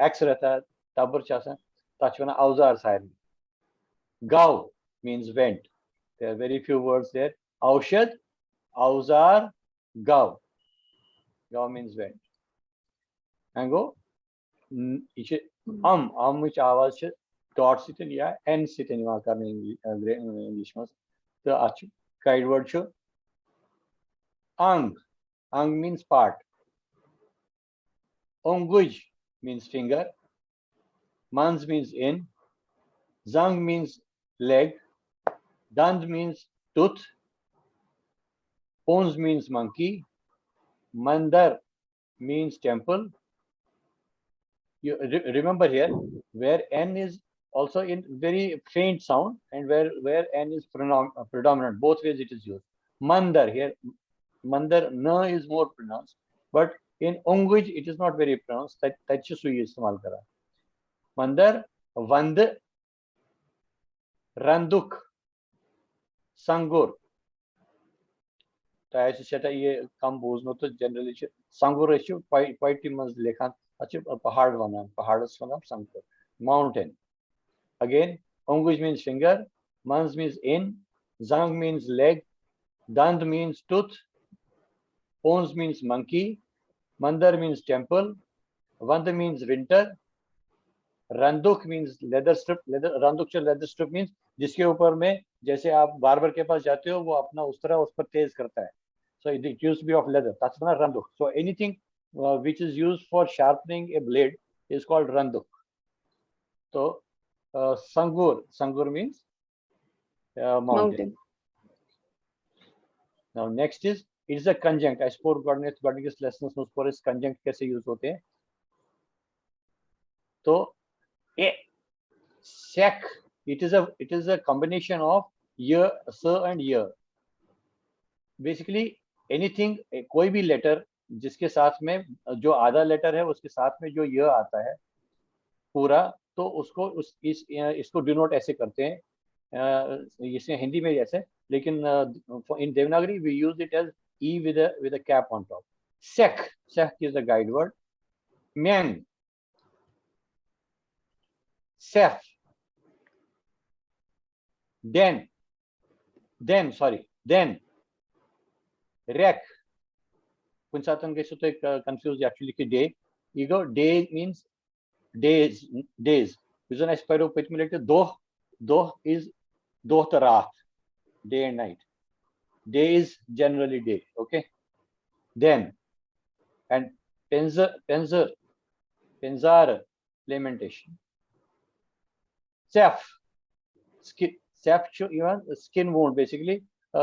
ایکس रहता है, تبر چھُ آسان, تتھ چھِ ونان औजार سارنٕے. گاو means went. There are very few words there. औषध, औजार, گاو. گاو means went. And go, یہِ چھِ ام، امٕچ آواز چھِ ڈاٹ سۭتۍ یا این سۭتۍ یِوان کرنہٕ انگلش منٛز. تہٕ اتھ چھُ گائیڈ ورڈ چھُ انگ. انگ means part. اونگُج means finger. منز means in. زنگ means leg. دند means tooth. Pawns means monkey. مندر means temple. You re- remember here where N is also in very faint sound and where where N is pronom- uh, predominant. Both ways it is used. Mandar here, Mandar na is more pronounced, but in Ongwij it is not very pronounced. تتہِ تتہِ چھِ سُے استعمال کران. مندر, وند, رندُک, سنگُر. تۄہہِ آسہِ سٮ۪ٹھاہ یہِ کم بوٗزمُت تہٕ generally چھِ سنگُر، أسۍ چھِ پویٹری منٛز لیکھان، تتھ چھِ پہاڑ ونان، پہاڑس ونان سنگُر، mountain. Again, اونگُج means finger, منز means in, زنگ means leg, دند means tooth, pawns means monkey, مندر means temple, وند means winter, رندوک means leather strip. Leather, रंदुक जो leather strip means जिसके ऊपर में, जैसे आप बार्बर के पास जाते हो, वो अपना उस्तरा उस पर तेज करता है. So it used to be of leather. That's not रंदुक. So anything uh, which is used for sharpening a blade is called रंदुक. So uh, Sangrur, Sangrur means uh, mountain. Mountain. Now next is, it is a conjunct. I spoke گۄڈٕنیتھ, گۄڈٕنِکِس lessons منٛز کوٚر اَسہِ conjunct کیسے use ہوتے ہیں. تو A, سیکھ, it is a, it is a combination of ی, س and ی. Basically anything, कोई भी letter जिसके साथ में जो आधा letter है उसके साथ में जो य आता है पूरा, तो उसको उस इस इसको डिनोट ऐसे करते हैं. अ, इसे हिंदी में जैसे, लेकिन in Devanagari we use it as E with a, with a cap on top. Sekh, sekh is the guide word. Myang, sef, den, den, sorry, den, rek. کُنہِ ساتہٕ گژھِو تُہۍ کنفیوز, یتھ چھُ لیکھِتھ ڈے, یہِ گوٚو ڈے means days, days. یُس زن اَسہِ پَرو پٔتمہِ لٹہِ, دۄہ, دۄہ is دۄہ تہٕ راتھ, day and night. Day is generally day, okay? Then, and پینزر, پینزر, پینزار, lamentation. Sef, skin, sef چھُ یِوان skin wound, basically अ,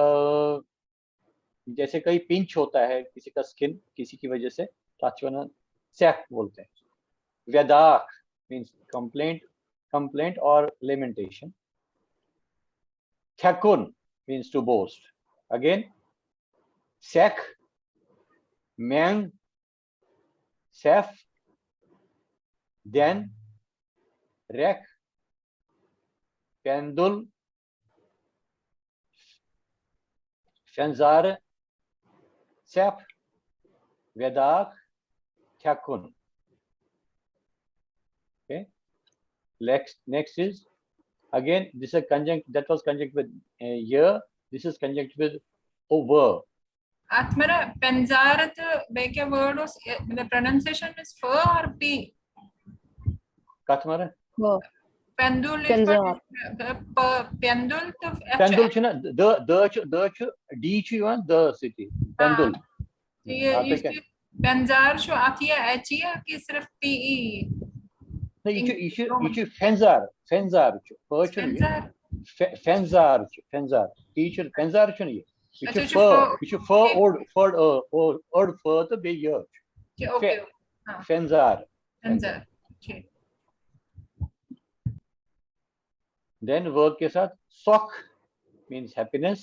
जैसे कहीं पिंच होता है किसी का स्किन किसी की वजह से, तो अच्छी वजह सेक बोलते हैं। व्यदाख मीन्स कंप्लेंट, कंप्लेंट और लेमेंटेशन। थ्याकुन मीन्स टू बोस्ट। अगेन, सेक, मैंग, सेफ, देन, रेक, पेंदुल, फेंजार, सेफ, वेदाख, थ्याकुन। Okay. Next, next is again, this is conjunct, that was conjunct with uh, year. This is conjunct with over. اتھ مگر پنزار تہٕ بیٚیہِ کیٛاہ وٲرڈ اوس؟ مطلب پروننسیشن از ف اور پی؟ کتھ مگر؟ پندُل یِتھ پنزار۔ پٲٹھۍ، پ- پندُل تہٕ اَتھ چھُ پندُل چھُنہ، د د چھُ، د چھُ، ڈی چھُ یِوان د سۭتی۔ پندُل۔ یہِ- آ، یہِ تُہۍ کیٛاہ؟ چھُ پنزار چھُ، اتھ یہِ ایچ یہِ کہِ صرف پی ای؟ نہ، یہِ چھُ، یہِ چھُ، یہِ چھُ فنزار، فنزار چھُ۔ ف چھُنہٕ یہِ۔ پنزار۔ ف- فنزار چھُ، فنزار۔ ٹیچر فنزار چھُنہٕ یہِ۔ یہِ اچھا، چھُ یہِ چھُ ف، ف۔ یہِ چھُ ف اوٚڑ، فڑ ٲ، او- اوٚڑ ف تہٕ بیٚیہِ یٲ چھُ۔ ٹھیٖک، اوکے، ہاں۔ فنزار۔ پنزار۔ ٹھیٖک۔ Then verb کے ساتھ سۄکھ means happiness,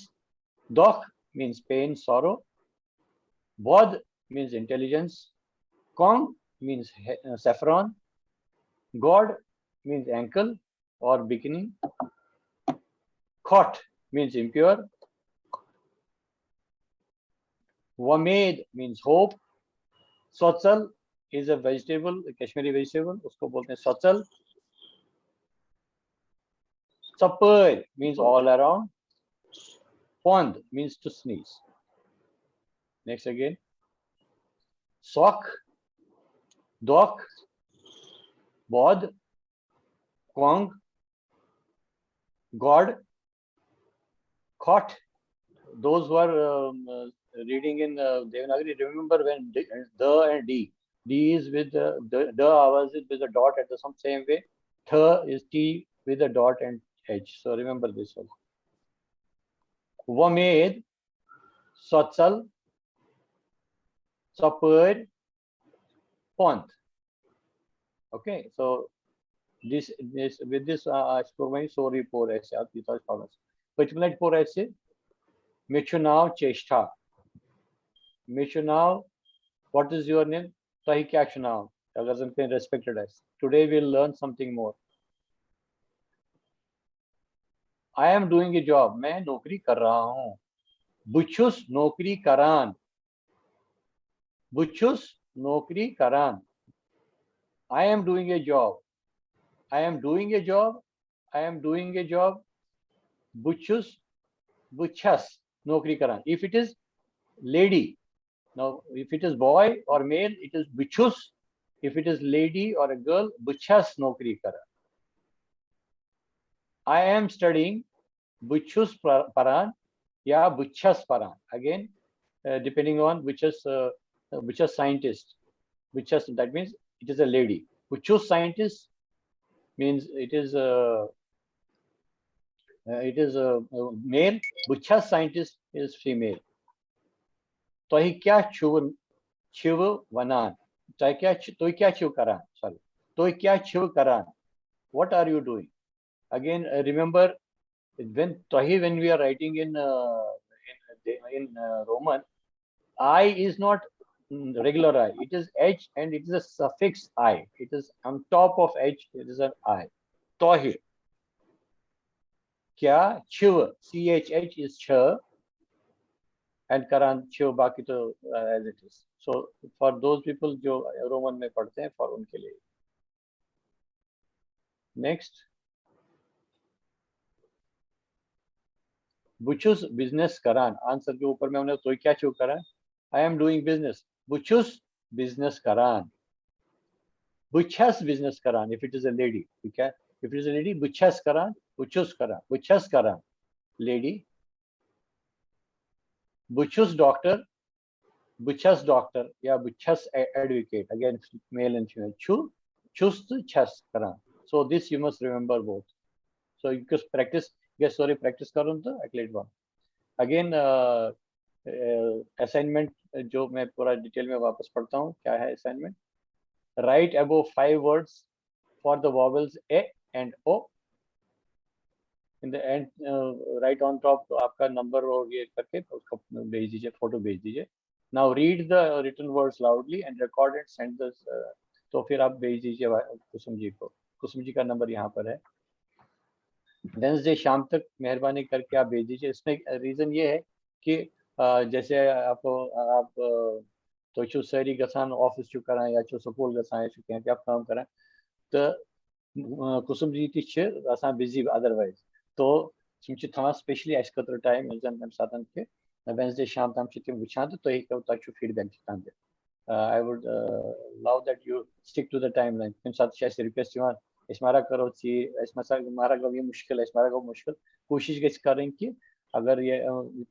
دۄکھ means pain, sorrow, بود means intelligence, کۄنٛگ means he- uh, saffron, گۄڈ means ankle or beginning, کھۄٹھ means impure, وۄمید means hope, سۄژل is a vegetable, Kashmiri vegetable, اس کو بولتے ہیں سۄژل. ژۄپٲرۍ means all around. پۄنٛد means to sneeze. Next again. سۄکھ، دۄکھ، بود، کۄنٛگ، گۄڈ، کھۄٹھ. Those who are um, uh, reading in uh, Devanagari, remember when d- the and D, D is with the, the, the آواز is with the dot at the some same way. Th is T with the dot and H. So remember this one. وۄمید، سۄژل، ژۄپٲرۍ، پۄنٛد. Okay, so this, this with this uh, I score my sorry for essay. پٔتمہِ لٹہِ پوٚر اَسہِ، مےٚ چھُ ناو چیشٹھا۔ مےٚ چھُ ناو، what is your name? تۄہہِ کیٛاہ چھُ ناو؟ اگر زن کینٛہہ ریسپیکٹڈ آسہِ۔ Today we'll learn something more. I am doing a job. میں نوکری کر رہا ہوں۔ بہٕ چھُس نوکری کران۔ بہٕ چھُس نوکری کران۔ I am doing a job. I am doing a job. I am doing a job. بہٕ چھُس، بہٕ چھَس نوکری کران۔ If it is lady, now if it is boy or male, it is بہٕ چھُس. If it is lady or a girl, بہٕ چھَس نوکری کران۔ I am studying. بہٕ چھُس پر- پران یا بہٕ چھَس پران۔ Again, uh, depending on which is, uh, بہٕ چھَس scientist. بہٕ چھَس, that means it is a lady. بہٕ چھُس scientist means it is, uh, uh, it is a, a male. بہٕ چھَس scientist is female. تۄہہِ کیٛاہ چھُو، چھِوٕ وَنان؟ تۄہہِ کیٛاہ چھِ، تُہۍ کیٛاہ چھِو کران؟ Sorry. تُہۍ کیٛاہ چھِو کران؟ What are you doing? Again, uh, remember, when تۄہہِ, when we are writing in, uh, in, in uh, Roman, I is not mm, regular I. It is H and it is a suffix I. It is on top of H, it is an I. تۄہہِ کیٛاہ چھِوٕ؟ C H H is چھِ and کران چھِو باقٕے تہٕ, uh, as it is. So for those people جو Roman میں پڑھتے ہیں, for ان کے لیے. Next. بہٕ چھُس بزنس کران. آنسر کے اوپر میں انہیں تُہۍ کیٛاہ چھِو کران؟ I am doing business. بہٕ چھُس بزنس کران. بہٕ چھَس بزنس کران. If it is a lady, ٹھیٖک ہے؟ If it is a lady, بہٕ چھَس کران. بہٕ چھُس کران. بہٕ چھَس کران. Lady. بہٕ چھُس ڈاکٹر. بہٕ چھَس ڈاکٹر یا بہٕ چھَس advocate. Again, male and female. چھُ، چھُس تہٕ چھَس کران. So this you must remember both. So یہِ گژھِ practice, گژھِ سورُے practice کرُن تہٕ اَکہِ لَٹہِ وَنُن. اگین اسائنمنٹ جو میں پورا ڈیٹیل میں واپس پڑھتا ہوں، کیا ہے assignment? Write above five words for the vowels A and O in the end, right on top آپ کا نمبر اور یہ کر کے اس کو بھیج دیجیے، فوٹو بھیج دیجیے. Now read the written words loudly and record it, send the. تو پھر آپ بھیج دیجیے کسم جی کو. کسم جی کا نمبر یہاں پر ہے. وینسڈے شام تک مہربانی کر کے آپ بھیج دیجیے. اس میں ریزن یہ ہے کہ جیسے آپ کو آپ تُہۍ چھِو سٲری گژھان، آفس چھِو کران یا چھِو سکوٗل گژھان یا چھِو کینٛہہ تہِ کٲم کران، تہٕ کُسُم جی تہِ چھِ آسان بِزی ادروایز. تو تِم چھِ تھاوان سپیشلی اَسہِ خٲطرٕ ٹایم، یُس زَن تَمہِ ساتہٕ کہِ وینسڈے شام تام چھِ تِم وٕچھان تہٕ تُہۍ ہیٚکِو، تۄہہِ چھُو فیٖڈبیک تہِ تام دِتھ. I would love that you stick to the timeline. تَمہِ ساتہٕ چھِ اَسہِ رِکویسٹ یِوان، أسۍ ما کرو ژیٖرۍ، أسۍ ما سا ما گوٚو یہِ مُشکِل، اَسہِ ما گوٚو مُشکِل. کوٗشِش گژھِ کَرٕنۍ کہِ اگر یہِ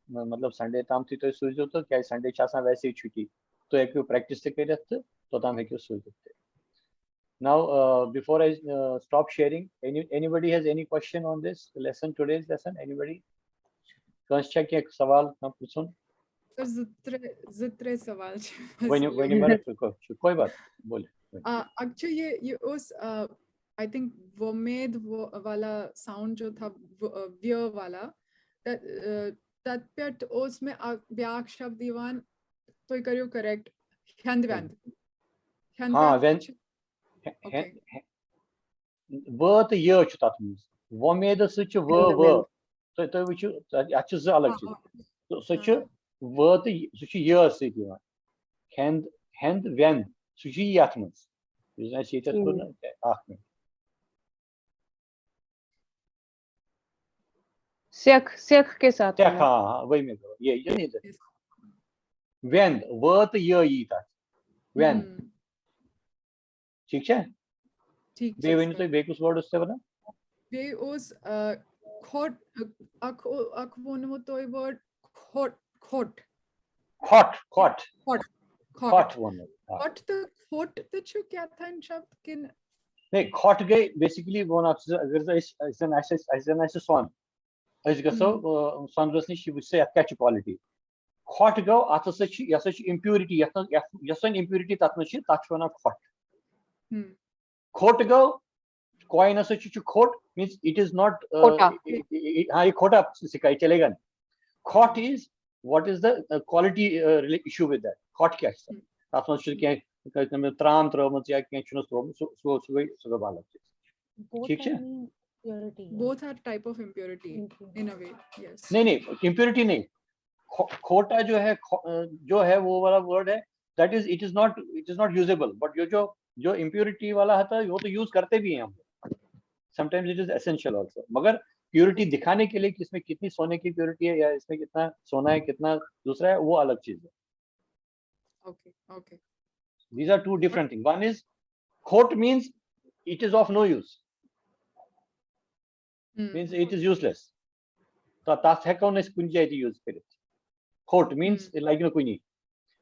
مطلب سنڈے تام تہِ تُہۍ سوٗزِو، تہٕ کیازِ سنڈے چھِ آسان ویسے چھُٹی، تُہۍ ہیٚکِو پریکٹس تہِ کٔرِتھ تہٕ توٚتام ہیٚکِو سوٗزِتھ تہِ. Now, uh, before I uh, stop sharing, any anybody has any question on this lesson, today's lesson? Anybody? کٲنٛسہِ چھا کینٛہہ سوال کانٛہہ پرٛژھُن؟ سر، زٕ ترٛےٚ زٕ ترٛےٚ سوال چھِ مےٚ. ؤنِو ؤنِو میڈم، کوئی بات، بولِو. آ، اکھ چھُ یہِ یہِ اوس آ، آئی تھنک وۄمید والا ساؤنڈ جو تھا، ویو والا، تتھ پٮ۪ٹھ اوس مےٚ اکھ بیاکھ شبد یِوان، تُہۍ کٔرِو کریکٹ، ہیند ویند. ہیند ہاں، ویند ویند. وٲ تہٕ یٲ چھُ تَتھ منٛز. وۄمیدٕ سۭتۍ چھِ وٲ وٲ. تُہۍ تُہۍ وٕچھِو، اَتھ چھِ زٕ الگ چیٖز. سُہ چھُ وٲ تہٕ یہِ- سُہ چھُ یٲ سۭتۍ یِوان. ہٮ۪نٛد ہٮ۪نٛد وٮ۪نٛد، سُہ چھُ یَتھ منٛز. یُس زَن اَسہِ ییٚتٮ۪تھ کوٚر نہ، اَکھ مِنٹ. سیکھ سیکھ کے ساتھ سیکھ، ہاں، ہاں، وۄنۍ مےٚ کوٚر. یہِ یہِ نہٕ ییٚتٮ۪تھ. وٮ۪نٛد، وٲ تہٕ یٲ یی تَتھ. وٮ۪نٛد. ٹھیٖک چھا؟ ٹھیٖک بیٚیہِ ؤنِو تُہۍ، بیٚیہِ کُس وٲڈ اوس تۄہہِ وَنان؟ بیٚیہِ اوس آ، کھۄٹ، اکھ او- اکھ ووٚنمُت تۄہہِ وٲڈ کھۄٹ کھۄٹ. کھۄٹھ، کھۄٹھ. کھۄٹھ. کھۄٹھ ووٚن مےٚ. آ. کھۄٹھ تہٕ کھۄٹ تہِ چھُ کیٛاہ تام شبد کِنہٕ؟ نہیں، کھۄٹھ گٔے بیسکلی ووٚن اَتھ، اگر زَن أسۍ اَسہِ زَن آسہِ اَسہِ زَن آسہِ سۄن، أسۍ گژھو اۭں، سۄنرَس نِش، یہِ وٕچھ سا یَتھ کیٛاہ چھِ کوالٹی. کھۄٹھ گوٚو، اَتھ ہسا چھِ، یہِ ہسا چھِ امپیورٹی، یَتھ منٛز یَتھ یۄس زَن امپیورٹی تَتھ منٛز چھِ، تَتھ چھِ وَنان کھۄٹھ. ہم۔ کھوٚٹ گوٚو، کویِن ہسا چھُ چھُ کھوٚٹ، means it is not, uh, کھوٹا۔ ہاں، یہِ کھوٹا سِکا، یہِ چلے گا نہٕ. کھۄٹھ is what is the quality issue with that. کھۄٹھ کیٛاہ چھِ؟ تَتھ منٛز چھُ کینٛہہ ترٛام ترٲومٕژ یا کینٛہہ چھُنَس ترٛوومُت، سُہ سُہ سُہ گوٚو سُہ گوٚو الگ چیٖز. ٹھیٖک چھا؟ Both are type of impurity in a way. Yes. نہیں نہیں، امپیورٹی نہیں. کھو- کھوٹا جو ہے، کھو- جو ہے وہ والا ورڈ ہے، that is, it is not, it is not usable, but جو جو جو امپیورٹی والا ہوتا ہے وہ تو یوز کرتے بھی ہیں ہم. Sometimes it is essential also, مگر پیورٹی دکھانے کے لیے کہ اس میں کتنی سونے کی پیورٹی ہے یا اس میں کتنا سونا ہے، کتنا دوسرا ہے، وہ الگ چیز ہے. Okay, okay. These are two different things. One is, کھوٹ means it is of no use, Hmm. means it is useless. تو تَتھ ہٮ۪کو نہٕ أسۍ کُنہِ جایہِ تہِ یوٗز کٔرِتھ. کھوٹ means لَگہِ نہٕ کُنی.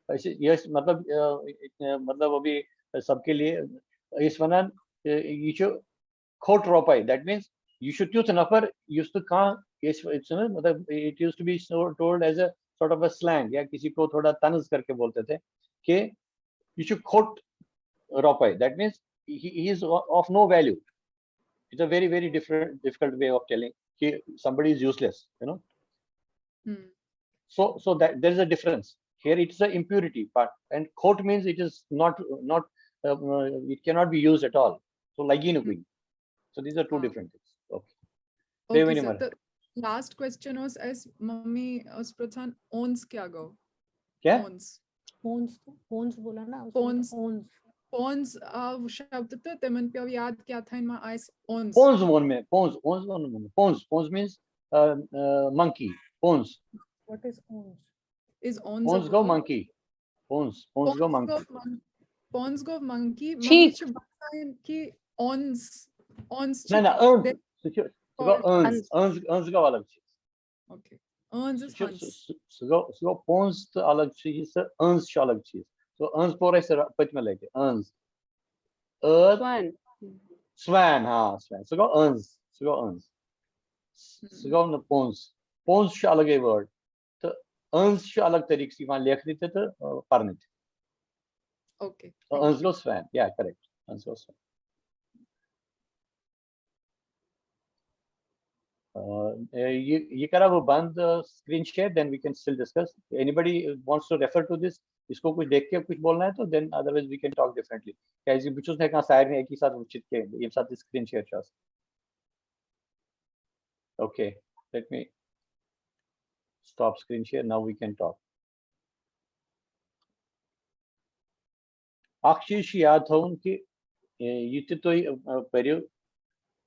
أسۍ یہِ ٲسۍ مطلب، آ، آ، مطلب ابھی سب کے لیے أسۍ وَنان، آ، یہِ چھُ کھوٹ رۄپَے. That means یہِ چھُ تیُتھ نفر یُس نہٕ کانٛہہ، یہِ ٲسۍ، یہِ چھُنہٕ مطلب، it used to be so told as a sort of a slang یا کسی کو تھوڑا طنز کر کے بولتے تھے کہ یہِ چھُ کھوٹ رۄپَے. That means he, he is of no value. It's a very, very different, difficult way of telling کہ somebody is useless, you know. Hmm. So, so that there is a difference. Here it is a impurity part, and کھوٹ means it is not, not, uh, uh, it cannot be used at all. So لَگی نہٕ کُنہِ. So these are two ہاں۔ Different things. Okay. بیٚیہِ Okay, ؤنِو sir. مگر۔ تہٕ last question اوس اَسہِ، ممی ٲس پرٛژھان، اونٛز کیٛاہ گوٚو؟ کیٛاہ؟ اونٛز۔ پونز تو پونز بولا نا اس کو پونز۔ پونز۔ پونٛز آو شبد تہٕ تِمن پیوٚو یاد کیٛاہ تھانۍ ما آسہِ اونٛز۔ پونٛز ووٚن مےٚ، پونٛز، پونٛز ووٚن مےٚ۔ پونٛز، پونٛز means, uh, uh, monkey. پونٛز۔ What is pawns? Is اونٛز پونٛز a گوٚو word? مونکی۔ پونٛز، پونٛز گوٚو مونکی۔ پونٛز گوٚو مونکی۔ ٹھیٖک۔ ممی چھِ باسان کہِ اونٛز، اونٛز چھِ نہ، نہ، أنٛز۔ they سُہ چھُ، سُہ گوٚو called أنٛز۔ أنٛز، أنٛز گوٚو الگ چیٖز۔ Okay. أنٛز سُہ is چھُ، ہنٛز۔ سُہ، سُہ، سُہ گوٚو، سُہ گوٚو پونٛز تہٕ الگ چیٖز تہٕ أنٛز چھُ الگ چیٖز۔ سُہ أنٛز پوٚر اَسہِ را-، پٔتمہِ لَٹہِ، أنٛز۔ ٲ، سوین۔ سوین، ہاں، سوین۔ سُہ گوٚو أنٛز، سُہ گوٚو أنٛز۔ سُہ گوٚو نہٕ پونٛز۔ پونٛز چھُ الگٕے word۔ أنٛز چھُ الگ طریٖقہٕ یِوان لیکھنہٕ تہِ تہٕ، آ، پرنہٕ تہِ۔ Okay. أنٛز گوٚو سوین، yeah, correct. أنٛز گوٚو سوین۔ آ، یہِ یہِ کرا بہٕ بند، screen share, then we can still discuss. Anybody wants to refer to this? इसको कुछ देख के कुछ बोलना है तो then otherwise we can talk differently. کیازِ بہٕ چھُس نہٕ ہیٚکان سارنٕے اَکی ساتہٕ وٕچھِتھ کینٛہہ ییٚمہِ ساتہٕ یہِ screen share چھُ آسان۔ Okay, let me stop screen share. Now we can talk. اکھ چیٖز چھُ یاد تھاوُن کہِ، اے، یہِ تہِ تُہۍ، اَ، پٔرِو،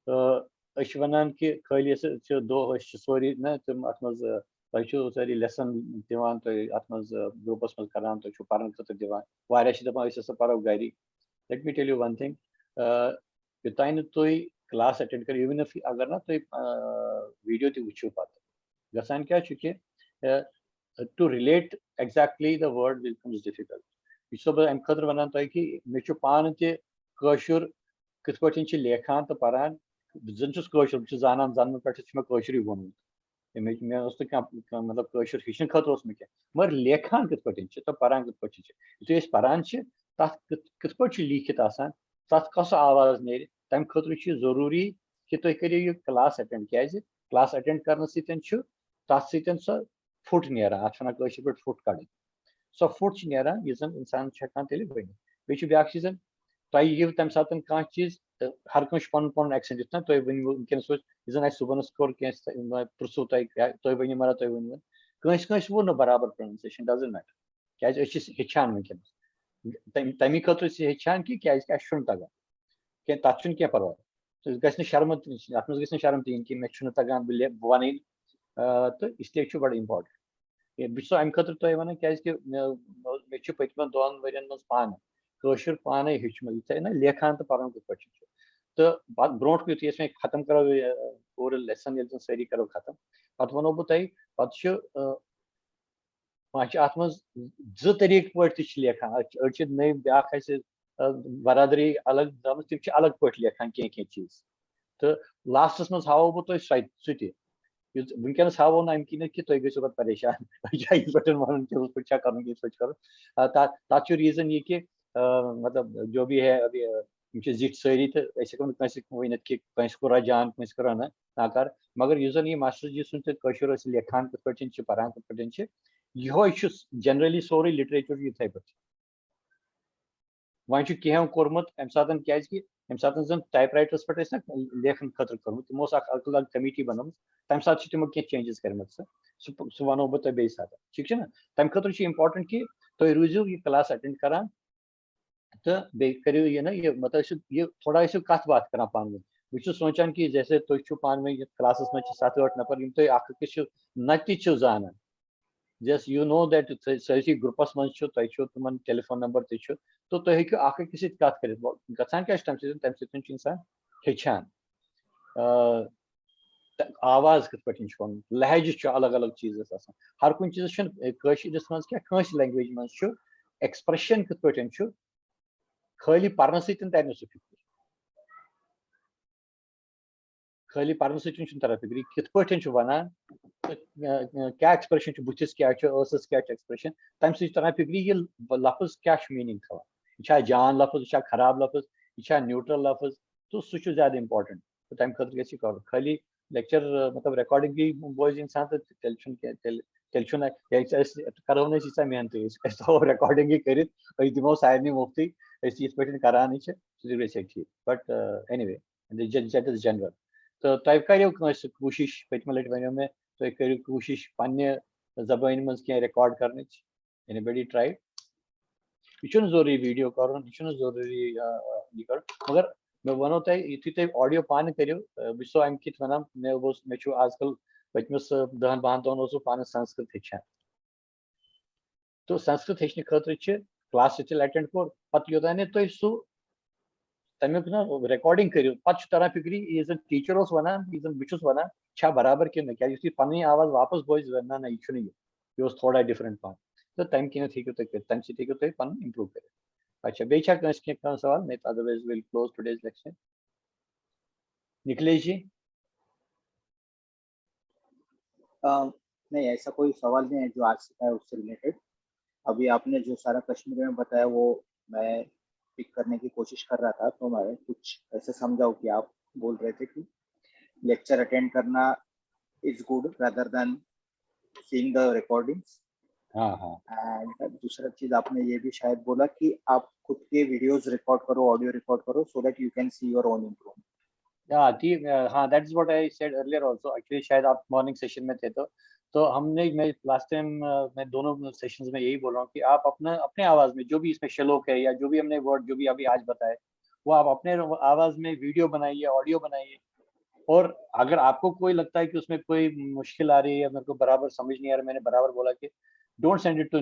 تہٕ أسۍ چھِ وَنان کہِ خٲلی ہسا چھِ دۄہ، أسۍ چھِ سورُے نہ تِم اَتھ منٛز، اَ، تۄہہِ چھِو سٲری lesson دِوان، تُہۍ اَتھ منٛز، اَ، group-س منٛز کَران، تُہۍ چھِو پَرنہٕ خٲطرٕ دِوان۔ واریاہ چھِ دَپان أسۍ ہسا پَرو گَری۔ Let me tell you one thing, اَ، یوٚتانۍ نہٕ تُہۍ class attend کٔرِو، even if اگر نہ تُہۍ، اَ، video تہِ وٕچھِو پَتہٕ، گژھان کیٛاہ چھُ کہِ، اَ، to relate exactly the word becomes difficult. یہِ چھُسو بہٕ اَمہِ خٲطرٕ وَنان تۄہہِ کہِ مےٚ چھُ پانہٕ تہِ کٲشُر کِتھ پٲٹھۍ چھِ لیکھان تہٕ پَران۔ بہٕ زَن چھُس کٲشُر، بہٕ چھُس زانان، زَنہٕ پٮ۪ٹھٕ چھُ مےٚ کٲشُرُے ووٚنمُت۔ تہٕ مےٚ، مےٚ اوس نہٕ کانٛہہ، کانٛہہ، مطلب، کٲشُر ہیٚچھنہٕ خٲطرٕ اوس مےٚ کینٛہہ، مگر لیکھان کِتھ پٲٹھۍ چھِ تہٕ پَران کِتھ پٲٹھۍ چھِ، یُتھُے أسۍ پَران چھِ، تَتھ کِتھ، کِتھ پٲٹھۍ چھُ لیٖکھِتھ آسان، تَتھ کۄس آواز نیرِ، تَمہِ خٲطرٕ چھُ یہِ ضروٗری کہِ تُہۍ کٔرِو یہِ class attend۔ کیٛازِ؟ Class attend کَرنہٕ سۭتۍ چھُ تَتھ سۭتۍ سۄ پھُٹ نیران، اَتھ چھِ وَنان کٲشِر پٲٹھۍ پھُٹ کَڑٕنۍ۔ سۄ پھُٹ چھِ نیران، یُس زَن اِنسان چھُ ہٮ۪کان تیٚلہِ ؤنِتھ۔ بیٚیہِ چھُ بیٛاکھ چیٖز، تۄہہِ یِیِو تَمہِ ساتہٕ کانٛہہ چیٖز، تہٕ ہر کٲنٛسہِ چھُ پَنُن پَنُن accent، یُتھ نہ تُہۍ ؤنِو وٕنکیٚنَس اوس، یُس زَن اَسہِ صُبحَنَس کوٚر کینٛہہ، تۄہہِ پرٛژھوٗ تۄہہِ، یا تُہۍ ؤنِو مگر تُہۍ ؤنِو۔ کٲنٛسہِ کٲنٛسہِ ووٚن نہٕ برابر pronunciation، doesn't matter۔ کیٛازِ أسۍ چھِ ہیٚچھان وٕنکیٚنَس۔ تَمہِ، تَمی خٲطرٕ چھِ ہیٚچھان کہِ کیٛازِ کہِ اَسہِ چھُنہٕ تَگان۔ کینٛہہ، تَتھ چھُنہٕ کینٛہہ پَرواے۔ تہٕ گژھِ نہٕ شرمہٕ تہِ، اَتھ منٛز گژھِ نہٕ شرم تہِ یِنۍ کہِ مےٚ چھُنہٕ تَگان، بہٕ لے-، بہٕ وَنٕے نہٕ۔ آ، تہٕ اس لیے چھُ بَڑٕ important۔ یہِ، بہٕ چھُسو اَمہِ خٲطرٕ تۄہہِ وَنان، کیٛازِ کہِ مےٚ، مےٚ چھُ پٔتمٮ۪ن دۄن ؤرین منٛز پانہٕ کٲشُر پانَے ہیوٚچھمُت، یِتھَے نہ لیکھان تہٕ پَرُن کِتھ پٲٹھۍ چھُ۔ تہٕ پَتہٕ برونٛٹھ کُن یُتھُے أسۍ وۄنۍ ختم کَرو، یہِ، پوٗرٕ lesson ییٚلہِ زَن سٲری کَرو ختم، پَتہٕ وَنو بہٕ تۄہہِ، پَتہٕ چھُ، آ، وۄنۍ چھِ اَتھ منٛز زٕ طریٖقہٕ پٲٹھۍ تہِ چھِ لیکھان۔ أڑۍ چھِ، أڑۍ چھِ نٔوۍ بیٛاکھ اَسہِ، آ، برادری الگ درٛامٕژ، تِم چھِ الگ پٲٹھۍ لیکھان کینٛہہ کینٛہہ چیٖز۔ تہٕ last-س منٛز ہاوو بہٕ تۄہہِ سۄ، سُہ تہِ۔ یُتھ وٕنکیٚنَس ہاوو نہٕ اَمہِ کِنٮ۪تھ کہِ تُہۍ گٔژھِو پَتہٕ پریشان، یہِ چھا یِتھ پٲٹھۍ وَنُن کہِ ہُتھ پٲٹھۍ چھا کَرُن کہِ یِتھ پٲٹھۍ چھُ کَرُن۔ آ، تَتھ، تَتھ چھُ reason یہِ کہِ، آ، مطلب، جو بھی ہے، ابھی، آ، یِم چھِ زِٹھۍ سٲری تہٕ أسۍ ہٮ۪کو نہٕ کٲنٛسہِ ؤنِتھ کہِ کٲنٛسہِ کوٚرا جان، کٲنٛسہِ کوٚرا نہ، ناکار۔ مگر یُس زَن یہِ ماسٹر جی سُنٛد تہٕ کٲشُر ٲسۍ لیکھان کِتھ پٲٹھۍ چھِ، پَران کِتھ پٲٹھۍ چھِ، یِہوٚے چھُ generally سورُے literature یِتھَے پٲٹھۍ۔ وۄنۍ چھُ کینٛہہ کوٚرمُت اَمہِ ساتَن، کیٛازِ کہِ ییٚمہِ ساتَن زَن typewriter-س پٮ۪ٹھ ٲسۍ نہ لیکھَن خٲطرٕ کوٚرمُت، تِمو اوس اَکھ الگ committee بَنٲومٕژ، تَمہِ ساتہٕ چھِ تِمو کینٛہہ changes کٔرمٕژ۔ سُہ، سُہ، سُہ وَنو بہٕ تۄہہِ بیٚیہِ ساتہٕ، ٹھیٖک چھُ نہ؟ تَمہِ خٲطرٕ چھُ important کہِ تُہۍ روٗزِو یہِ class attend کَران۔ تہٕ بیٚیہِ کٔرِو یہِ نہ یہِ، مطلب، ٲسِو یہِ تھوڑا ٲسِو کَتھ باتھ کَران پانہٕ ؤنۍ۔ بہٕ چھُس سونٛچان کہِ جیسے تُہۍ چھِو پانہٕ ؤنۍ یَتھ class-س منٛز چھِ سَتھ ٲٹھ نفر، یِم تُہۍ اَکھ أکِس چھِو نَتہِ تہِ چھِو زانان۔ Just you know that سٲ-، سٲرسٕے group-س منٛز چھُ، تۄہہِ چھُو تِمَن telephone number تہِ چھُ، تہٕ تُہۍ ہیٚکِو اَکھ أکِس سۭتۍ کَتھ کٔرِتھ۔ وۄنۍ گژھان کیٛاہ چھُ تَمہِ سۭتۍ؟ تَمہِ سۭتۍ چھُ اِنسان ہیٚچھان۔ آ، تہٕ آواز کِتھ پٲٹھۍ چھُ پَنُن، لہجہٕ چھُ الگ الگ چیٖزَس آسان۔ ہر کُنہِ چیٖزَس چھُنہٕ، اے، کٲشِرِس منٛز کیٛاہ، کٲنٛسہِ language منٛز چھُ expression کِتھ پٲٹھۍ چھُ، خٲلی پَرنہٕ سۭتۍ تہِ تَرِ نہٕ سُہ فِکرِ۔ خٲلی پَرنہٕ سۭتۍ چھُنہٕ تَران فِکرِ، کِتھ پٲٹھۍ چھُ وَنان، تہٕ، اے، اے، کیٛاہ expression چھُ، بٕتھِس کیٛاہ چھُ، ٲسَس کیٛاہ چھُ expression، تَمہِ سۭتۍ چھُ تَران فِکرِ، یہِ لفظ کیٛاہ چھُ meaning تھاوان۔ یہِ چھا جان لفظ، یہِ چھا خراب لفظ، یہِ چھا neutral لفظ، تہٕ سُہ چھُ زیادٕ important۔ تہٕ تَمہِ خٲطرٕ گژھِ یہِ کَرُن۔ خٲلی lecture، مطلب، recording-ٕے بوزِ اِنسان تہٕ تیٚلہِ چھُنہٕ کینٛہہ، تیٚلہِ، تیٚلہِ چھُنہٕ، ییٚلہِ أسۍ کَرو نہٕ أسۍ ییٖژاہ محنتٕے، أسۍ، أسۍ تھاوو recording-ٕے کٔرِتھ، أسۍ دِمو سارنٕے مُفتٕے، أسۍ یِتھ پٲٹھۍ کَران چھِ، سُہ تہِ گژھِ ٹھیٖک۔ But, uh, anyway, that, that is general. تہٕ تۄہہِ کَریو کٲنٛسہِ کوٗشِش، پٔتمہِ لَٹہِ وَنیو مےٚ، تُہۍ کٔرِو کوٗشِش پنٛنہِ زبٲنۍ منٛز کینٛہہ record کَرنٕچ۔ Anybody tried? یہِ چھُنہٕ ضروٗری video کَرُن، یہِ چھُنہٕ ضروٗری، آ، یہِ کَرُن۔ مگر مےٚ وَنو تۄہہِ، یُتھُے تُہۍ audio پانہٕ کٔرِو، آ، بہٕ چھُسو اَمہِ کِتھ وَنان، مےٚ اوس، مےٚ چھُ آز کَل پٔتمِس، آ، دَہَن بَہَن دۄہَن اوسُس بہٕ پانہٕ سنسکرت ہیٚچھان۔ تہٕ سنسکرت ہیٚچھنہٕ خٲطرٕ چھِ class ییٚلہِ attend کوٚر، پَتہٕ یوٚتام نہٕ تُہۍ سُہ تَمیُک نہ recording کٔرِو، پَتہٕ چھُ تَران فِکرِ، یہِ زَن teacher اوس وَنان، یہِ زَن بہٕ چھُس وَنان، چھا برابر کِنہٕ نہ؟ کیٛازِ یُتھُے پَنٕنۍ آواز واپَس بوزِ، نہ، نہ، یہِ چھُنہٕ یہِ، یہِ اوس تھوڑا different پَہَن۔ تہٕ تَمہِ کِنٮ۪تھ ہیٚکِو تُہۍ کٔرِتھ، تَمہِ سۭتۍ ہیٚکِو تُہۍ پَنُن improve کٔرِتھ۔ اچھا، بیٚیہِ چھا کٲنٛسہِ کینٛہہ کانٛہہ سوال؟ نہیں تو otherwise we'll close today's lecture. Nikhilesh جی؟ آ، नहीं, ऐसा कोई सवाल नहीं है जो आज सीखा है उससे रिलेटेड। अभी आपने जो सारा कश्मीरी में बताया वो मैं पिक करने की कोशिश कर रहा था, तो मैं कुछ ऐसे समझाओ कि आप बोल रहे थे कि लेक्चर अटेंड करना is good rather than seeing the recordings। हाँ हाँ एंड दूसरा चीज आपने ये भी शायद बोला कि आप खुद के वीडियोस रिकॉर्ड करो, ऑडियो रिकॉर्ड करो, so that you can see your own improvement। या ठीक अ, हाँ, that is what I said earlier also. Actually शायद आप मॉर्निंग सेशन में थे, तो तो हमने मैं लास्ट टाइम मैं दोनों सेशंस में यही बोल रहा हूँ कि आप अपना अपने आवाज में जो भी इसमें श्लोक है या जो भी हमने वर्ड जो भी अभी आज बताए, वो आप अपने आवाज में वीडियो बनाइए, ऑडियो बनाइए। और अगर आपको कोई लगता है कि उसमें कोई मुश्किल आ रही है, मेरे को बराबर समझ नहीं आ रहा, मैंने बराबर बोला कि don't send it to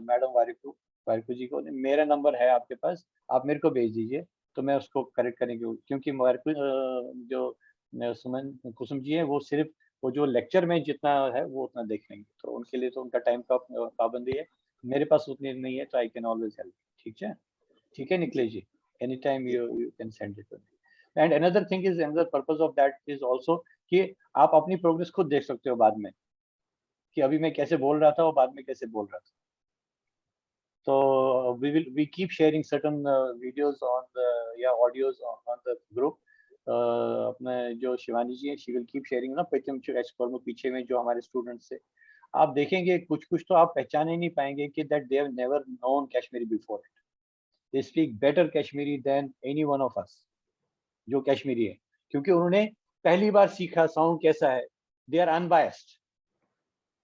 madam Warikoo Warikoo जी को, मेरा नंबर है आपके पास, आप मेरे को भेज दीजिए, तो मैं उसको करेक्ट करने की, क्योंकि वारिकू अ, जो अ, सुमन कुसुम जी है, वो सिर्फ वो जो लेक्चर में जितना है वो उतना देख लेंगे, तो उनके लिए तो उनका टाइम का अ, पाबंदी है। मेरे पास उतनी नहीं है, तो I can always help। ठीक है, ठीक है निखिलेश जी, anytime you you can send it to me. And another thing is, another purpose of that is also कि आप अपनी प्रोग्रेस खुद देख सकते हो बाद में, कि अभी मैं कैसे बोल रहा था और बाद में कैसे बोल रहा था। तो we will we keep sharing certain videos on the या ऑडियोज ऑन द ग्रुप। अपने जो शिवानी जी हैं, she will keep sharing ना, प्रीतम एक्सपर्ट में पीछे में जो हमारे स्टूडेंट्स थे, आप देखेंगे कुछ कुछ तो आप पहचान ही नहीं पाएंगे कि that they have never known Kashmiri before it। They speak better Kashmiri than any one of us जो कश्मीरी है, क्योंकि उन्होंने पहली बार सीखा साउंड कैसा है। They are unbiased,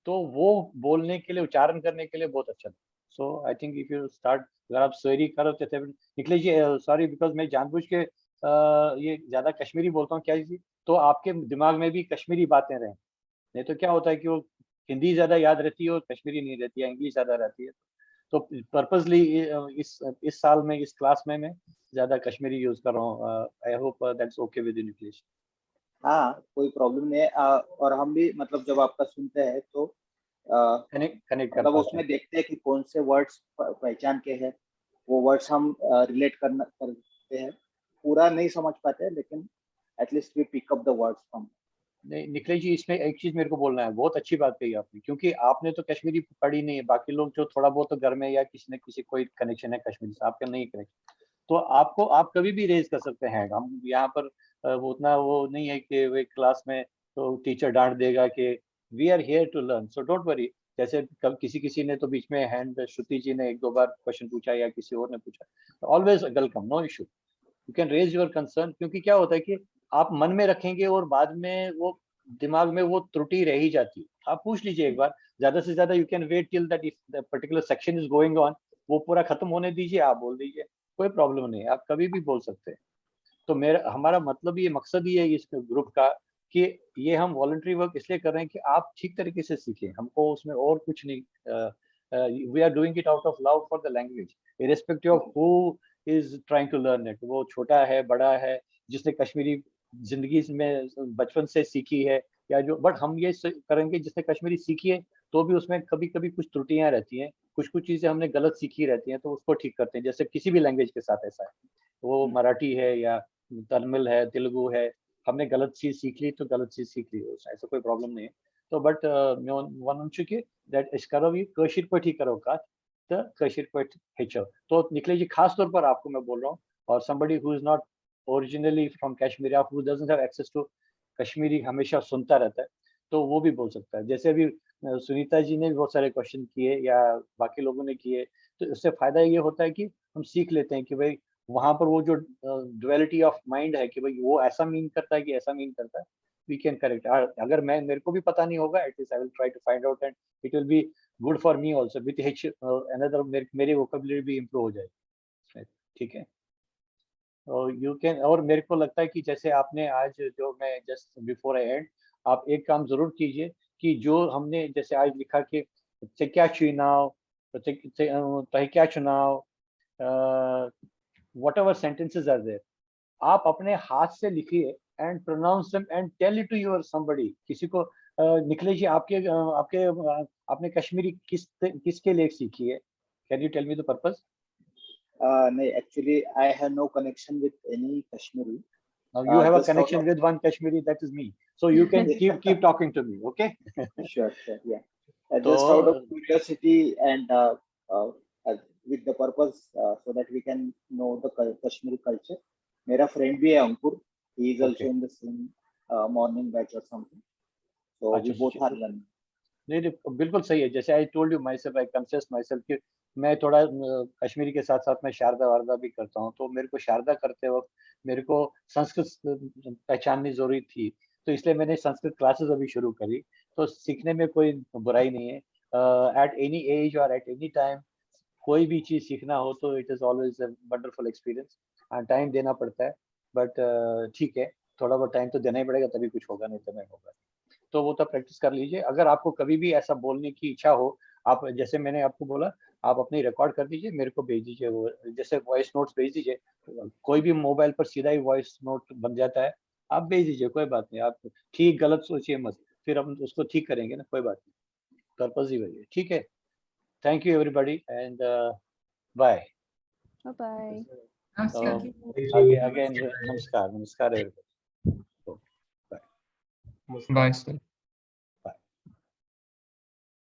तो वो बोलने के लिए, उच्चारण करने के लिए बहुत अच्छा था। So I think if you start, अगर आप स्वेरी करो तो निखिलेश जी, सॉरी, बिकॉज मैं जानबूझ के अ, ये ज्यादा कश्मीरी बोलता हूँ क्या जी, तो आपके दिमाग में भी कश्मीरी बातें रहें। नहीं तो क्या होता है कि वो हिंदी ज्यादा याद रहती है और कश्मीरी नहीं रहती है, इंग्लिश ज्यादा रहती है। तो पर्पसली इस इस साल में इस क्लास में मैं ज्यादा कश्मीरी यूज कर रहा हूँ। I hope that's okay with you, Nikhilesh. हाँ, कोई प्रॉब्लम नहीं है। अ, और हम भी, मतलब, जब आपका सुनते हैं तो अ, कनेक्ट कनेक्ट कर मतलब पाते उसमें देखते हैं कि कौन से वर्ड्स पहचान के हैं, वो वर्ड्स हम रिलेट करना करते हैं। पूरा नहीं समझ पाते, लेकिन at least we pick up the words from। नहीं निखिलेश जी, इसमें एक चीज मेरे को बोलना है, बहुत अच्छी बात कही आपने, क्योंकि आपने तो कश्मीरी पढ़ी नहीं है, बाकी लोग जो थोड़ा बहुत तो घर में या किसी न किसी कोई कनेक्शन है कश्मीरी से, आपका नहीं कनेक्शन, तो आपको आप कभी भी रेज कर सकते हैं। हम यहाँ पर अ, वो उतना वो नहीं है कि वे क्लास में तो टीचर डांट देगा कि we are here to learn, so don't worry। जैसे कब किसी किसी ने तो बीच में हैंड, श्रुति जी ने एक दो बार क्वेश्चन पूछा या किसी और ने पूछा, always welcome, no issue, you can raise your concern। क्योंकि क्या होता है कि आप मन में रखेंगे और बाद में वो दिमाग में वो त्रुटि रह ही जाती है। आप पूछ लीजिए एक बार, ज्यादा से ज्यादा you can wait till that if the particular section is going on, वो पूरा खत्म होने दीजिए, आप बोल दीजिए, कोई प्रॉब्लम नहीं है, आप कभी भी बोल सकते हैं। तो मेरा हमारा मतलब ये मकसद ही है इस ग्रुप का कि ये हम वॉलंटरी वर्क इसलिए कर रहे हैं कि आप ठीक तरीके से सीखें, हमको उसमें और कुछ नहीं। We are doing it out of love for the language, irrespective of who is trying to learn it। वो छोटा है, बड़ा है, जिसने कश्मीरी जिंदगी में बचपन से सीखी है या जो, बट हम ये करेंगे जिसने कश्मीरी सीखी है तो भी उसमें कभी कभी कुछ त्रुटियां रहती हैं, कुछ कुछ चीजें हमने गलत सीखी रहती हैं, तो उसको ठीक करते हैं। जैसे किसी भी लैंग्वेज के साथ ऐसा है, वो मराठी है या तमिल है, तेलुगु है, हमने गलत चीज सीख ली तो गलत चीज सीख ली, ऐसा कोई प्रॉब्लम नहीं है। तो बट मैं वन चुके दैट इस करो ये कशिर पर ठीक करो का तो कशिर पर हेचो। तो निखिलेश जी, खास तौर पर आपको मैं बोल रहा हूँ, और somebody who is not originally from Kashmir, who doesn't have access to Kashmiri, हमेशा सुनता रहता है, तो वो भी बोल सकता है। जैसे अभी सुनीता जी ने भी बहुत सारे क्वेश्चन किए या बाकी लोगों ने किए, तो इससे फायदा ये होता है कि हम सीख लेते हैं कि भाई वहां पर वो जो डुअलिटी ऑफ माइंड है कि भाई वो ऐसा मीन करता है कि ऐसा मीन करता है, we can correct। अगर मैं, मेरे को भी पता नहीं होगा, at least I will try to find out and it will be good for me also with H another, मेरे वोकेबुलरी भी इम्प्रूव हो जाएगी। ठीक है, और यू कैन, और मेरे को लगता है कि जैसे आपने आज जो, मैं जस्ट बिफोर आई एंड, आप एक काम जरूर कीजिए कि जो हमने जैसे आज लिखा कि क्या चुनाव, तो क्या चुनाव, whatever sentences are there, आप अपने हाथ से लिखिए and pronounce them and tell it to your somebody। किसी को निखिलेश जी, आपके आपके आपने कश्मीरी किस किसके लिए सीखी है? Can you tell me the purpose? नहीं, actually I have no connection with any Kashmiri। Now you Uh, have a just out connection of- with one Kashmiri, that is me. So you can keep keep talking to me, okay? Sure, sure, yeah. Uh, just out of curiosity and uh, uh, uh, with the purpose uh, so that we can know the cul- Kashmiri culture. मेरा friend भी है अंकुर. He is also Okay. in the same uh, morning batch or something. So we अच्छा, both अच्छा। are learning. नहीं नहीं, बिल्कुल सही है. जैसे I told you myself, I confess myself कि मैं थोड़ा अ, कश्मीरी के साथ साथ मैं शारदा वारदा भी करता हूँ. तो मेरे को शारदा करते वक्त मेरे को संस्कृत अ, पहचाननी जरूरी थी. तो इसलिए मैंने संस्कृत क्लासेस अभी शुरू करी. तो सीखने में कोई बुराई नहीं है. At any age or at any time कोई भी चीज सीखना हो तो it is always a wonderful experience. हाँ, टाइम देना पड़ता है, बट ठीक है, थोड़ा बहुत टाइम तो देना ही पड़ेगा, तभी कुछ होगा, नहीं तो नहीं होगा. तो वो तो प्रैक्टिस कर लीजिए. अगर आपको कभी भी ऐसा बोलने की इच्छा हो, आप, जैसे मैंने आपको बोला, आप अपनी रिकॉर्ड कर दीजिए, मेरे को भेज दीजिए. वो जैसे वॉइस नोट्स भेज दीजिए. कोई भी मोबाइल पर सीधा ही वॉइस नोट बन जाता है, आप भेज दीजिए, कोई बात नहीं. आप ठीक गलत सोचिए मत, फिर हम उसको ठीक करेंगे ना, कोई बात नहीं. पर्पस ही वही है. ठीक है, thank you everybody and bye. Bye bye. Namaskar. Again, again, namaskar, namaskar everybody. Bye, sir.